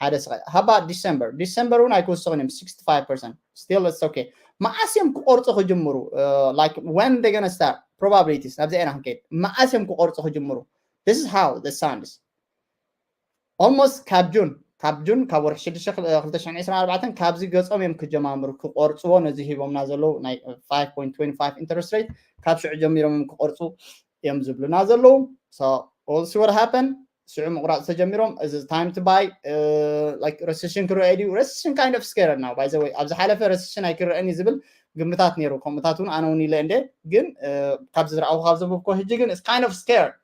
ሓደ ስቐ ሃባ ዲሰምበር ዲሰምበር እውን ኣይክውስኹን እዮም። Sixty five percent still it's okay። መዓስ እዮም ክቆርፁ ክጅምሩ? Like when they gonna start? Probabilities ናብዚ ኢና ክንከይድ። መዓስ እዮም ክቆርፁ ክጅምሩ? This is how the sounds almost ካብ ጁን ካብ ጁን ካብ ወርሒ ሽዱሽተ ክልተ ሽሕን ዕስራን ኣርባዕተን ካብዚ ገጾም እዮም ክጀማምሩ ክቆርፅዎ ነዚ ሂቦምና ዘለዉ ናይ five point twenty five interest rate ካብ ሽዑ ጀሚሮም እዮም ክቆርፁ እዮም ዝብሉና ዘለዉ። So we'll see what happen። ሽዑ ምቁራፅ ተጀሚሮም እዚ time to buy። Like recession ክረአ ድዩ? Recession kind of scared now by the way። ኣብ ዝሓለፈ recession ኣይክረአን እዩ ዝብል ግምታት ነይሩ። ከምኡታት እውን ኣነ እውን ኢለ እንደ ግን ካብ ዝረኣኹ ካብ ዘንበብኮ ሕጂ ግን kind of scared።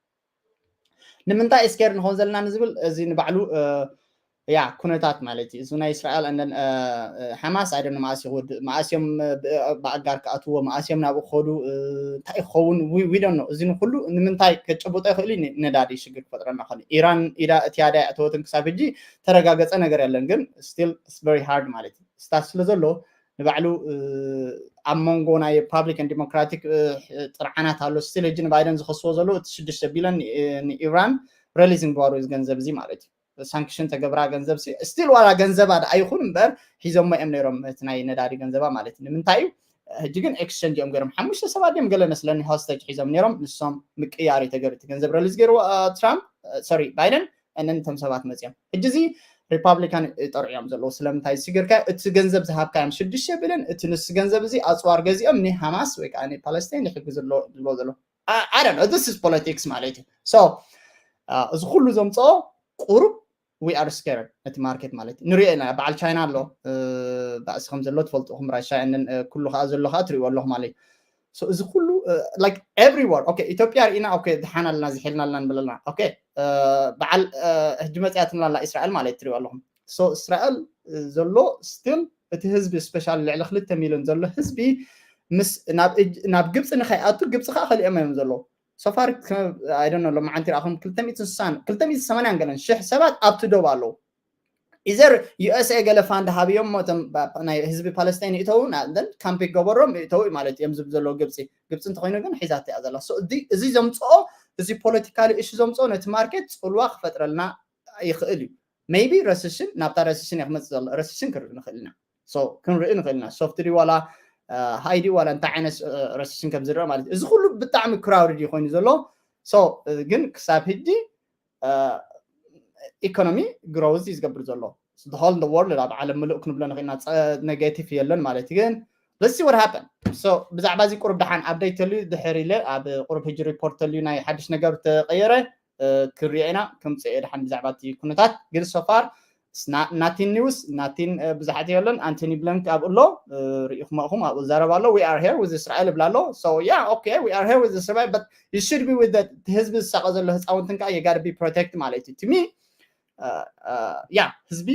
ንምንታይ scared ንኾን ዘለና ንዝብል እዚ ንባዕሉ ያ ኩነታት ማለት እዩ። እዚ ናይ እስራኤል and ሓማስ ኣይደነ መኣስ ይኹድ መኣስዮም ብኣጋር ክኣትዎ መኣስዮም ናብኡ ክኸዱ እንታይ ክኸውን we don't know። እዚ ንኩሉ ንምንታይ ከጨብጦ ይኽእል እዩ? ነዳዲ ሽግር ክፈጥረና ኾነ ኢራን ኢዳ እቲ ያዳ ያእተወትን ክሳብ ሕጂ ተረጋገጸ ነገር የለን። ግን still it's very hard ማለት እዩ። ስታት ስለ ዘሎ ንባዕሉ ኣብ መንጎ ናይ ሪፓብሊካን ዲሞክራቲክ ጥርዓናት ኣሎ። ስቲል ሕጂ ንባይደን ዝኸስዎ ዘለዉ እቲ ሽዱሽተ ቢልዮን ንኢራን ሪሊዝ ምግባሩ እዚ ገንዘብ እዚ ማለት እዩ። ሳንክሽን ተገብራ ገንዘብ ስቲል ዋላ ገንዘባ ደኣ ይኹን እምበር ሒዞሞ እዮም ነይሮም እቲ ናይ ነዳዲ ገንዘባ ማለት እዩ። ንምንታይ እዩ ሕጂ ግን ኤክስቸንጅ እዮም ገይሮም ሓሙሽተ ሰባት እዮም ገለ መስለኒ ሆስቴጅ ሒዞም ነይሮም ንሶም ምቅያር እዩ ተገይሩ እቲ ገንዘብ ሪሊዝ ገይርዎ ትራምፕ ሶሪ ባይደን እንን እቶም ሰባት መፅኦም ሕጂ እዚ ሪፓብሊካን ጠርዕዮም ዘለዉ ስለምንታይ ስግርካ እቲ ገንዘብ ዝሃብካዮም ሽዱሽተ ቢልዮን እቲ ንስ ገንዘብ እዚ ኣፅዋር ገዚኦም ንሃማስ ወይ ከዓ ንፓለስታይን ይሕግዝ ኣሎ ዝብሎ ዘሎ ኣደን this is politics ማለት እዩ። So እዚ ኩሉ ዘምፅኦ ቁሩብ we are scared ነቲ ማርኬት ማለት እዩ። ንሪኦ ኢና በዓል ቻይና ኣሎ ባእሲ ከም ዘሎ ትፈልጥኹም ራሻ እንን ኩሉ ከዓ ዘሎ ከዓ ትሪእዎ ኣለኹ ማለት እዩ። So እዚ ኩሉ like everywhere okay ኢትዮጵያ ርኢና okay ድሓን ኣለና ዝሒልና ኣለና ንብል ኣለና okay በዓል ሕጂ መፅያ ትብላላ እስራኤል ማለት ትሪእዎ ኣለኹም። So እስራኤል ዘሎ still እቲ ህዝቢ special ልዕሊ ክልተ ሚሊዮን ዘሎ ህዝቢ ምስ ናብ ግብፂ ንኸይኣቱ ግብፂ ከዓ ከሊኦም እዮም ዘለዉ። So far I don't know ሎማዓንቲ ረኣኹም ክልተ ሚእትን ሰማንያን ገለን ሽሕ ሰባት ኣብቲ ዶብ ኣለዉ። Either USA ገለ fund ሃብዮም እቶም ናይ ህዝቢ ፓለስታይን ይእተዉ ካምፕ ይገበሮም ይእተዉ ማለት እዮም ዝብ ዘለዉ ግብፂ ግብፂ እንተኮይኑ ግን ሒዛት እያ ዘላ። እዚ ዘምፅኦ እዚ ፖለቲካሊ እሹ ዘምፅኦ ነቲ ማርኬት ፅልዋ ክፈጥረልና ይኽእል እዩ። Maybe ረስሽን ናብታ ረስሽን እየ ክመፅእ ዘሎ ረስሽን ክንርኢ ንኽእል ኢና። ክንርኢ ንኽእል ኢና። ሶፍት ድዩ ዋላ ሃይ ድዩ ዋላ እንታይ ዓይነት ረስሽን ከም ዝረአ ማለት እዩ። እዚ ኩሉ ብጣዕሚ ክራውድድ እዩ ኮይኑ ዘሎ። ግን ክሳብ ሕጂ ኢኮኖሚ ግሮውዝ እዩ ዝገብር ዘሎ። The whole world ኣብ ዓለም ምሉእ ክንብሎ ንኽእልና ኔጌቲቭ የለን ማለት እዩ። ግን let's see what happen። ብዛዕባ እዚ ቁሩብ ደሓን ኣፕደይት ተልዩ ድሕር ኢለ ኣብ ቁሩብ ሕጂ ሪፖርት ተልዩ ናይ ሓድሽ ነገር ተቐየረ ክሪኦ ኢና። ከምፅኦ ድሓን ብዛዕባ እቲ ኩነታት ግን so far nothing news nothing ብዙሓት የለን። ኣንቶኒ ብለንክ ኣብኡ ኣሎ ርኢኹም ኣኹም ኣብኡ ዛረብ ኣሎ። We are here with እስራኤል እብላ ኣሎ። So yeah okay we are here with እስራኤል but you should be with ህዝቢ ዝሳቐ ዘሎ ህፃውንትን ከዓ you gotta be protect ማለት እዩ። To me yeah ህዝቢ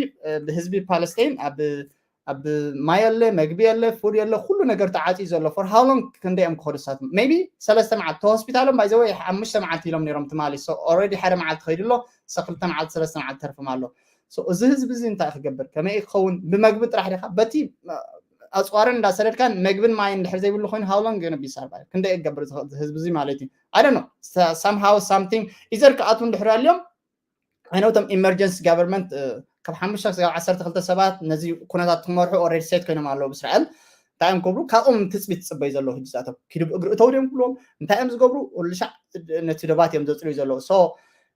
ህዝቢ ፓለስታይን ኣብ ኣብ ማይ የለ መግቢ የለ ፉድ የለ ኩሉ ነገር ተዓፅዩ ዘሎ for how long ክንደይ እዮም ክኸዱ ሳት maybe ሰለስተ መዓልቲ ሆስፒታሎም by the way ሓሙሽተ መዓልቲ ኢሎም ነይሮም ትማሊ። So already ሓደ መዓልቲ ከይዱ ኣሎ። ክልተ መዓልቲ ሰለስተ መዓልቲ ተርፎም ኣሎ። እዚ ህዝቢ እዚ እንታይ ክገብር ከመይ ክኸውን ብመግቢ ጥራሕ ዲኻ በቲ ኣፅዋርን እንዳሰደድካን መግብን ማይን ድሕር ዘይብሉ ኮይኑ how long gonna be survive ክንደይ ክገብር ዝኽእል ህዝቢ እዚ ማለት እዩ። I don't know somehow something either ክኣትዉ እንድሕር ኣልዮም ኣይነው እቶም ኢመርጀንሲ ጋቨርንመንት ካብ ሓሙሽተ ክሳብ ዓሰርተ ክልተ ሰባት ነዚ ኩነታት ክመርሑ already set ኮይኖም ኣለዉ ብእስራኤል። እንታይ እዮም ክብሉ ካብኦም ትፅቢት ትፅበዩ ዘለዉ ህጅዛቶም ኪዱ ብእግሪ እተው ድዮም ክብልዎም እንታይ እዮም ዝገብሩ? ኩሉ ሻዕ ነቲ ደባት እዮም ዘፅልዩ ዘለዉ። So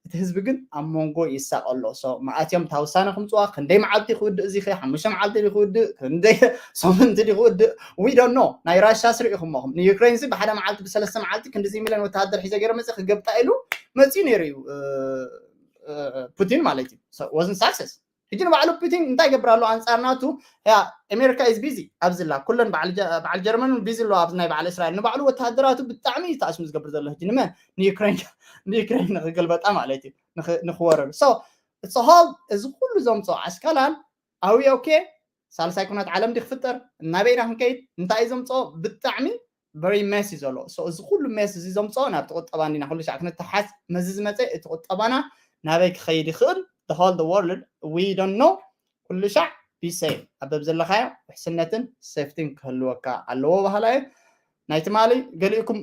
እቲ ህዝቢ ግን ኣብ መንጎ ይሳቀ ኣሎ። So መኣት እዮም እታ ውሳነ ክምፅዋ ክንደይ መዓልቲ ክውድእ እዚ ሓሙሽተ መዓልቲ ዲ ክውድእ ክንደይ ሰሙንቲ ዲ ክውድእ we don't know። ናይ ራሻ ስሪኡ ክመኹም ንዩክሬን ዚ ብሓደ መዓልቲ ብሰለስተ መዓልቲ ክንዲዚ ሚሊዮን ወተሃደር ሒዘ ገይረ መፅእ ክገብጣ ኢሉ መፅኡ ነይሩ እዩ። ፑቲን ማለት እዩ። Wasn't success። ሕጂ ንባዕሉ ፑቲን እንታይ ይገብር ኣሎ ኣንፃር ናቱ? ያ ኣሜሪካ is busy ኣብዚላ ኩለን በዓል ጀርመን ቢዚ ኣለዋ ኣብዚ ናይ በዓል እስራኤል ንባዕሉ ወተሃደራቱ ብጣዕሚ እዩ ተኣስሙ ዝገብር ዘሎ ሕጂ ንመን ንዩክሬን ንዩክሬን ንክገልበጣ ማለት እዩ ንክወረር። So it's a whole እዚ ኩሉ ዘምፅኦ ኣስካላል are we okay ሳልሳይ ኩናት ዓለም ዲ ክፍጠር እናበይና ክንከይድ እንታይ እዩ ዘምፅኦ ብጣዕሚ very mess እዩ ዘሎ። So እዚ ኩሉ mess እዚ ዘምፅኦ ናብቲ ቁጠባ እንዲና ኩሉ ሻዕ ክንተሓዝ መዚ ዝመፀ እቲ ቁጠባና ናበይ ክኸይድ ይኽእል? The whole the world we don't know። ኩሉ ሻዕ be safe ኣብ በብ ዘለኻዮ ውሕስነትን ሴፍቲን ክህልወካ ኣለዎ ባህላ እዩ። ናይ ትማሊ ገሊእኩም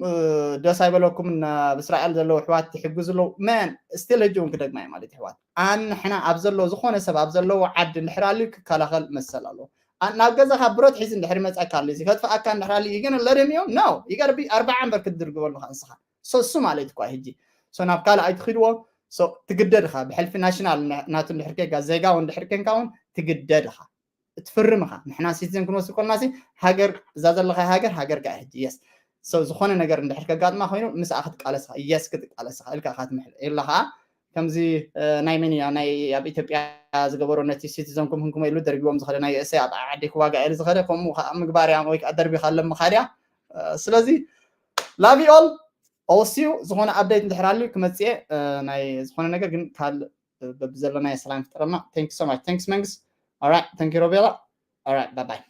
ደስ ኣይበለኩም ናብ እስራኤል ዘለዉ ኣሕዋት ይሕግዙ ኣለዉ man still ሕጂ እውን ክደግማ እዩ ማለት ኣሕዋት ኣንሕና ኣብ ዘሎ ዝኾነ ሰብ ኣብ ዘለዎ ዓዲ እንድሕር ኣልዩ ክከላኸል መሰል ኣለዎ። ናብ ገዛኻ ብረት ሒዙ እንድሕር ይመፀካ ኣሎ እዚ ከጥፍኣካ እንድሕር ኣልዩ you gonna let him you no you gotta be ኣርባዓ እምበር ክትድርግበሉ ንስኻ እሱ ማለት እኳ ሕጂ ናብ ካልእ ኣይትኽድዎ። ትግደድ ኢኻ ብሕልፊ ናሽናል ናቱ እንድሕር ኬንካ ዜጋ እውን እንድሕር ኬንካ እውን ትግደድ ኢኻ ትፍርም ኢኻ። ንሕና ሲቲዘን ክንወስድ ከለና ሃገር እዛ ዘለኻ ሃገር ሃገር ከ ሕጂ የስ ዝኾነ ነገር እንድሕር ከጋጥማ ኮይኑ ምስኣ ክትቃለስ ኢኻ የስ ክትቃለስ ኢኻ ኢልካ ኢኻ ትምሕል ኢላ ከዓ ከምዚ ናይ መን እያ ናይ ኣብ ኢትዮጵያ ዝገበሮ ነቲ ሲቲዘን ኩምኩም ኢሉ ደርቢዎም ዝኸደ ናይ ዩኤስኤ ኣብ ዓዲ ክዋጋ ኢሉ ዝኸደ ከምኡ ከዓ ምግባር እያ ወይ ከዓ ደርቢኻ ኣለምኻ ድያ። ስለዚ love you all። ኦሲዩ ዝኾነ ኣፕዴት እንድሕር ኣልዩ ክመፅእ እየ ናይ ዝኾነ ነገር ግን ካልእ በብዘለናዮ ሰላም ይፍጠረልና። Thank you so much thanks መንግስ። Alright thank you ሮቤላ። Alright bye bye።